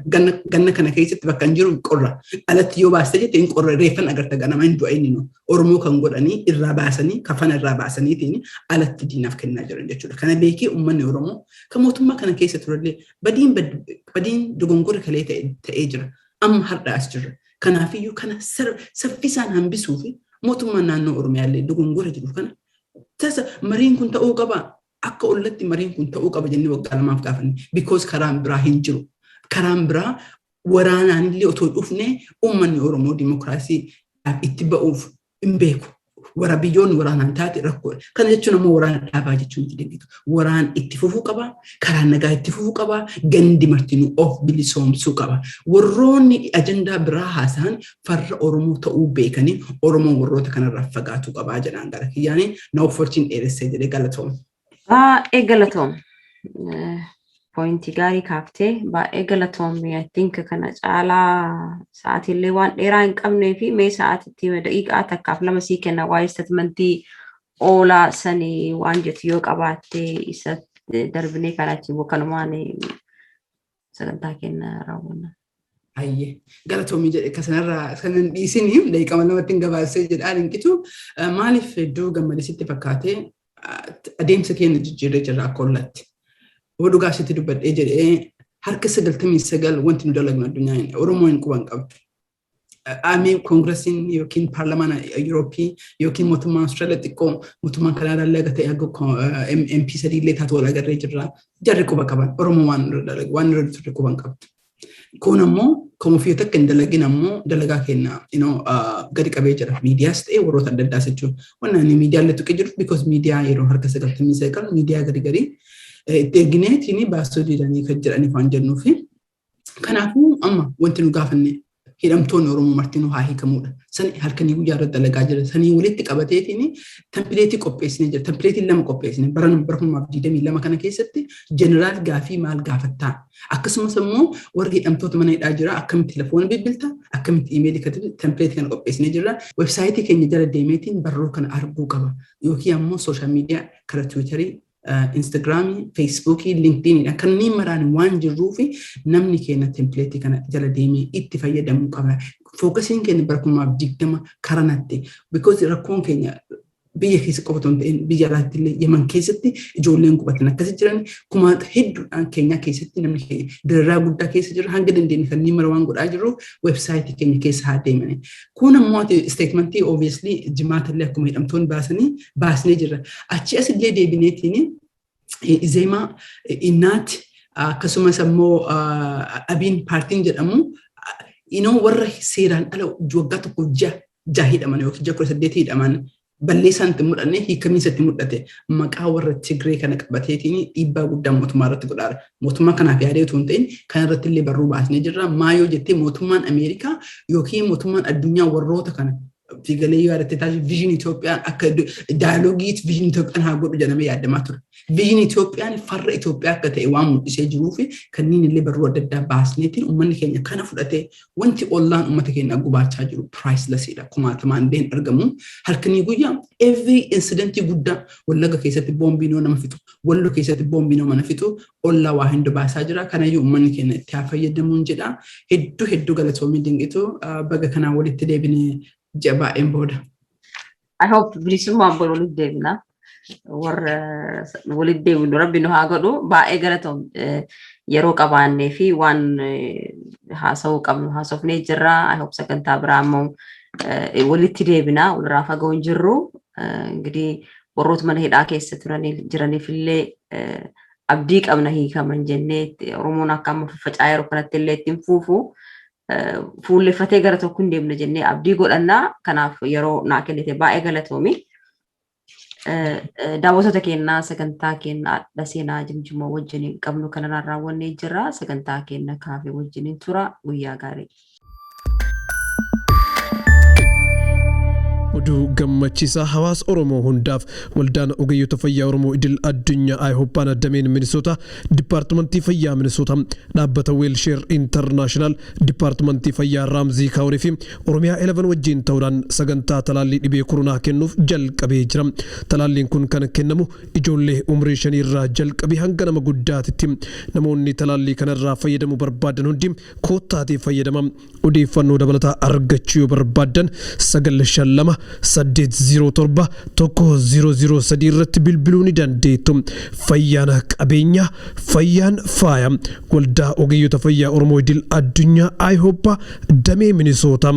Ganna kana keessatti bakka hin jiru qorra. Alatti yoo baaste jette hin qorra, reeffan agarta, ganama hin du'a inni nu. Oromoo kan godhanii irraa baasanii, kafana irraa baasaniitiin alatti diinaaf kennaa jiran jechuudha. Kana beekee uummanni Oromoo kan mootummaa kana keessa turellee badiin badiin dogongora kalee ta'ee jira. Amma har'a as jirra. Kanaafiyyuu kana saffisaan hambisuu fi mootummaan naannoo Oromiyaallee dogongora jiru kana tasa mariin kun ta'uu qaba. Akka ollatti mariin kun ta'uu qaba jennee waggaa 2f gaafanne. Because karaan biraa hin jiru. Karaan biraa waraanaan illee otoo dhufne uummanni Oromoo dimokiraasii itti ba'uuf hin beeku. Wara biyyoonni waraanaan taate rakkoodha. Kana jechuun ammoo waraana dhaabaa jechuun itti dandeetu. Waraan itti fufuu qaba. Karaan nagaa itti fufuu qaba. Gandi martinuu of bilisoomsuu qaba. Warroonni ajandaa biraa haasa'an farra Oromoo ta'uu beekanii Oromoon warroota kanarraa fagaatuu qabaa jedhaan gara kiyyaanii na offolchiin dheeressee jedhee, galatoom. Baay'ee galatoom. Pointii gaarii kaaftee, baay'ee galatoom. I think kana caalaa sa'aatiillee waan dheeraa hin qabnee fi mee sa'aatiitti daqiiqaa takkaaf lama sii kenna, waa'ee statementii oolaa sanii waan jettu yoo qabaatte isa darbinee kana achi kanumaan sagantaa kenna raawwanna. Hayyee, galatoomii jedhe kasanarraa kanan dhiisini daqiiqaa 2tti hin gabaasee jedhaa dinqitu. Maaliif hedduu gammadisitti fakkaatee adeemsa keenya jijjiirree jirra akka ollatti. Yoo dhugaa sitti dubbadhee jedhee, harka 99 wanti nu dalagnu addunyaa Oromoo hin quban qabdu. Amee koongiresiin yookiin paarlamaan Yurooppii yookiin mootummaan Austraaliyaa xiqqoo, mootummaan Kanaadaa illee akka ta'e akka MP 3 illee taatu wal agarree jirra. Jarri quba qaban Oromoo waan nurra dalagu, waan nurra turre quban qabdu. Kun ammoo kan ofii takka hin dalagin ammoo dalagaa keenya gadi qabee jira. Miidiyaas ta'e warroota adda addaas jechuudha. Wanni ani miidiyaalee tuqee jiru because miidiyaa yeroo harka 99 miidiyaa gadi gadi itti ergineetiin baasuu didanii kan jedhaniif waan jennuufi. Kanaafuu amma wanti nu gaafanne hidhamtoonni Oromoo martinuu haa hiikamudha. Sani halkanii guyyaa irratti dalagaa jira. Sanii walitti qabateetiin templateii qopheessinee jira. Templateii lama qopheessine bara 2022 kana keessatti general gaafii maal gaafattaa? Akkasumas immoo warri hidhamtoota mana hidhaa jira, akkamitti telefoona bilbilta, akkamitti imeelii katabi, templateii kana qopheessinee jira. Websiteii keenya jala deemeetiin barruu kana arguu qaba. Yookiin ammoo social media karaa Twitterii, Instagramii, Facebookii, LinkedInidha. Kanneen maraan waan jirruufi namni keenya templateii kana jala deemee itti fayyadamuu qaba. Focusiin keenya bara 2020 karanatti. Because rakkoon keenya biyya keessa qofa otoo hin ta'in biyya alaatti illee, Yaman keessatti ijoolleen qubatan akkasi jiran, kumaata hedduudhaan Keenyaa keessatti namni keenya dararaa guddaa keessa jira. Hanga dandeenye kanneen mara waan godhaa jirru websiteii keenya keessa haa deemani. Kun ammoo statementii obviously jimaata illee akkuma hidhamtoonni baasanii baasnee jirra. Achi asillee deebineetiin Izeemaa, Innaati, akkasumas ammoo Abiin paartiin jedhamu warra seeraan ala waggaa tokko 6 hidhaman yookiin ji'a 18 hidhaman, balleessaan itti mul'anne, hiikamiinsa itti mul'ate, maqaa warra Tigree kana qabateetiin dhiibbaa guddaa mootummaa irratti godhaara. Mootummaa kanaaf yaadee otoo hin ta'in kan irratti illee barruu baasnee jirra. Maayoo jettee mootummaan Ameerikaa yookiin mootummaan addunyaa warroota kana fiigalee yoo yaadatte taasisu Vision Itoophiyaan akka dialogueii Vision Itoophiyaan haa godhu jedhamee yaadamaa ture. Vision Itoophiyaan farra Itoophiyaa akka ta'e waan mul'isee jiruu fi kanneen illee barruu adda addaa baasneetiin uummanni keenya kana fudhatee wanti ollaan uummata keenya gubaachaa jiru pricelessidha. Kumaatamaan illee hin argamu. Halkanii guyyaa every incidentii guddaa, Wallaga keessatti boombii nama fixu, Walloo keessatti boombii nama fixu, ollaa waa hundi baasaa jira. Kanayyuu uummanni keenya itti haa fayyadamuun jedha. Hedduu hedduu galatoomii dinqitu, baga kanaan walitti deebinee ji'a baay'een booda. I hope bilisummaan bor walitti deebina. Warra walitti deebinu rabbi nu haa godhu. Baay'ee galatoom, yeroo qabaannee fi waan haasa'uu qabnu haasofnee jirra. I hope sagantaa biraa immoo walitti deebina. Walirraa fagoo hin jirru. Ingidihi warroota mana hidhaa keessa turanii jiraniif illee abdii qabna hiikaman jennee. Oromoon akka amma faffaca'aa yeroo kanatti illee ittiin fuufu fuulleffatee gara tokko hin deemne jennee abdii godhannaa. Kanaaf yeroo naa kennite baay'ee galatoomi. Daawwattoota keenyaa, sagantaa keenya adda seenaa jimjimoo wajjiniin qabnu kanarraan raawwannee jirra. Sagantaa keenya kaafee wajjiniin tura. Guyyaa gaarii. Oduu gammachiisaa hawaasa Oromoo hundaaf. Waldaan Ogeeyyota Fayyaa Oromoo Idil Addunyaa IHOPAan dameen Minisoota, Dipaartimantii Fayyaa Minisoota, dhaabbata WellShare International, Dipaartimantii Fayyaa Ramsey County fi Oromiyaa 11 wajjin ta'uudhaan sagantaa talaallii dhibee koronaa kennuuf jalqabee jira. Talaalliin kun kan kennamu ijoollee umrii 5 irraa jalqabee hanga nama guddaatitti. Namoonni talaallii kanarraa fayyadamuu barbaadan hundi koottaatii fayyadama. Odeeffannoo dabalataa argachuu yoo barbaaddan 952 807 1003 irratti bilbiluu ni dandeettu. Fayyaan qabeenya, fayyaan faaya. Waldaa Ogeeyyota Fayyaa Oromoo Idil Addunyaa IHOPA damee Minisoota.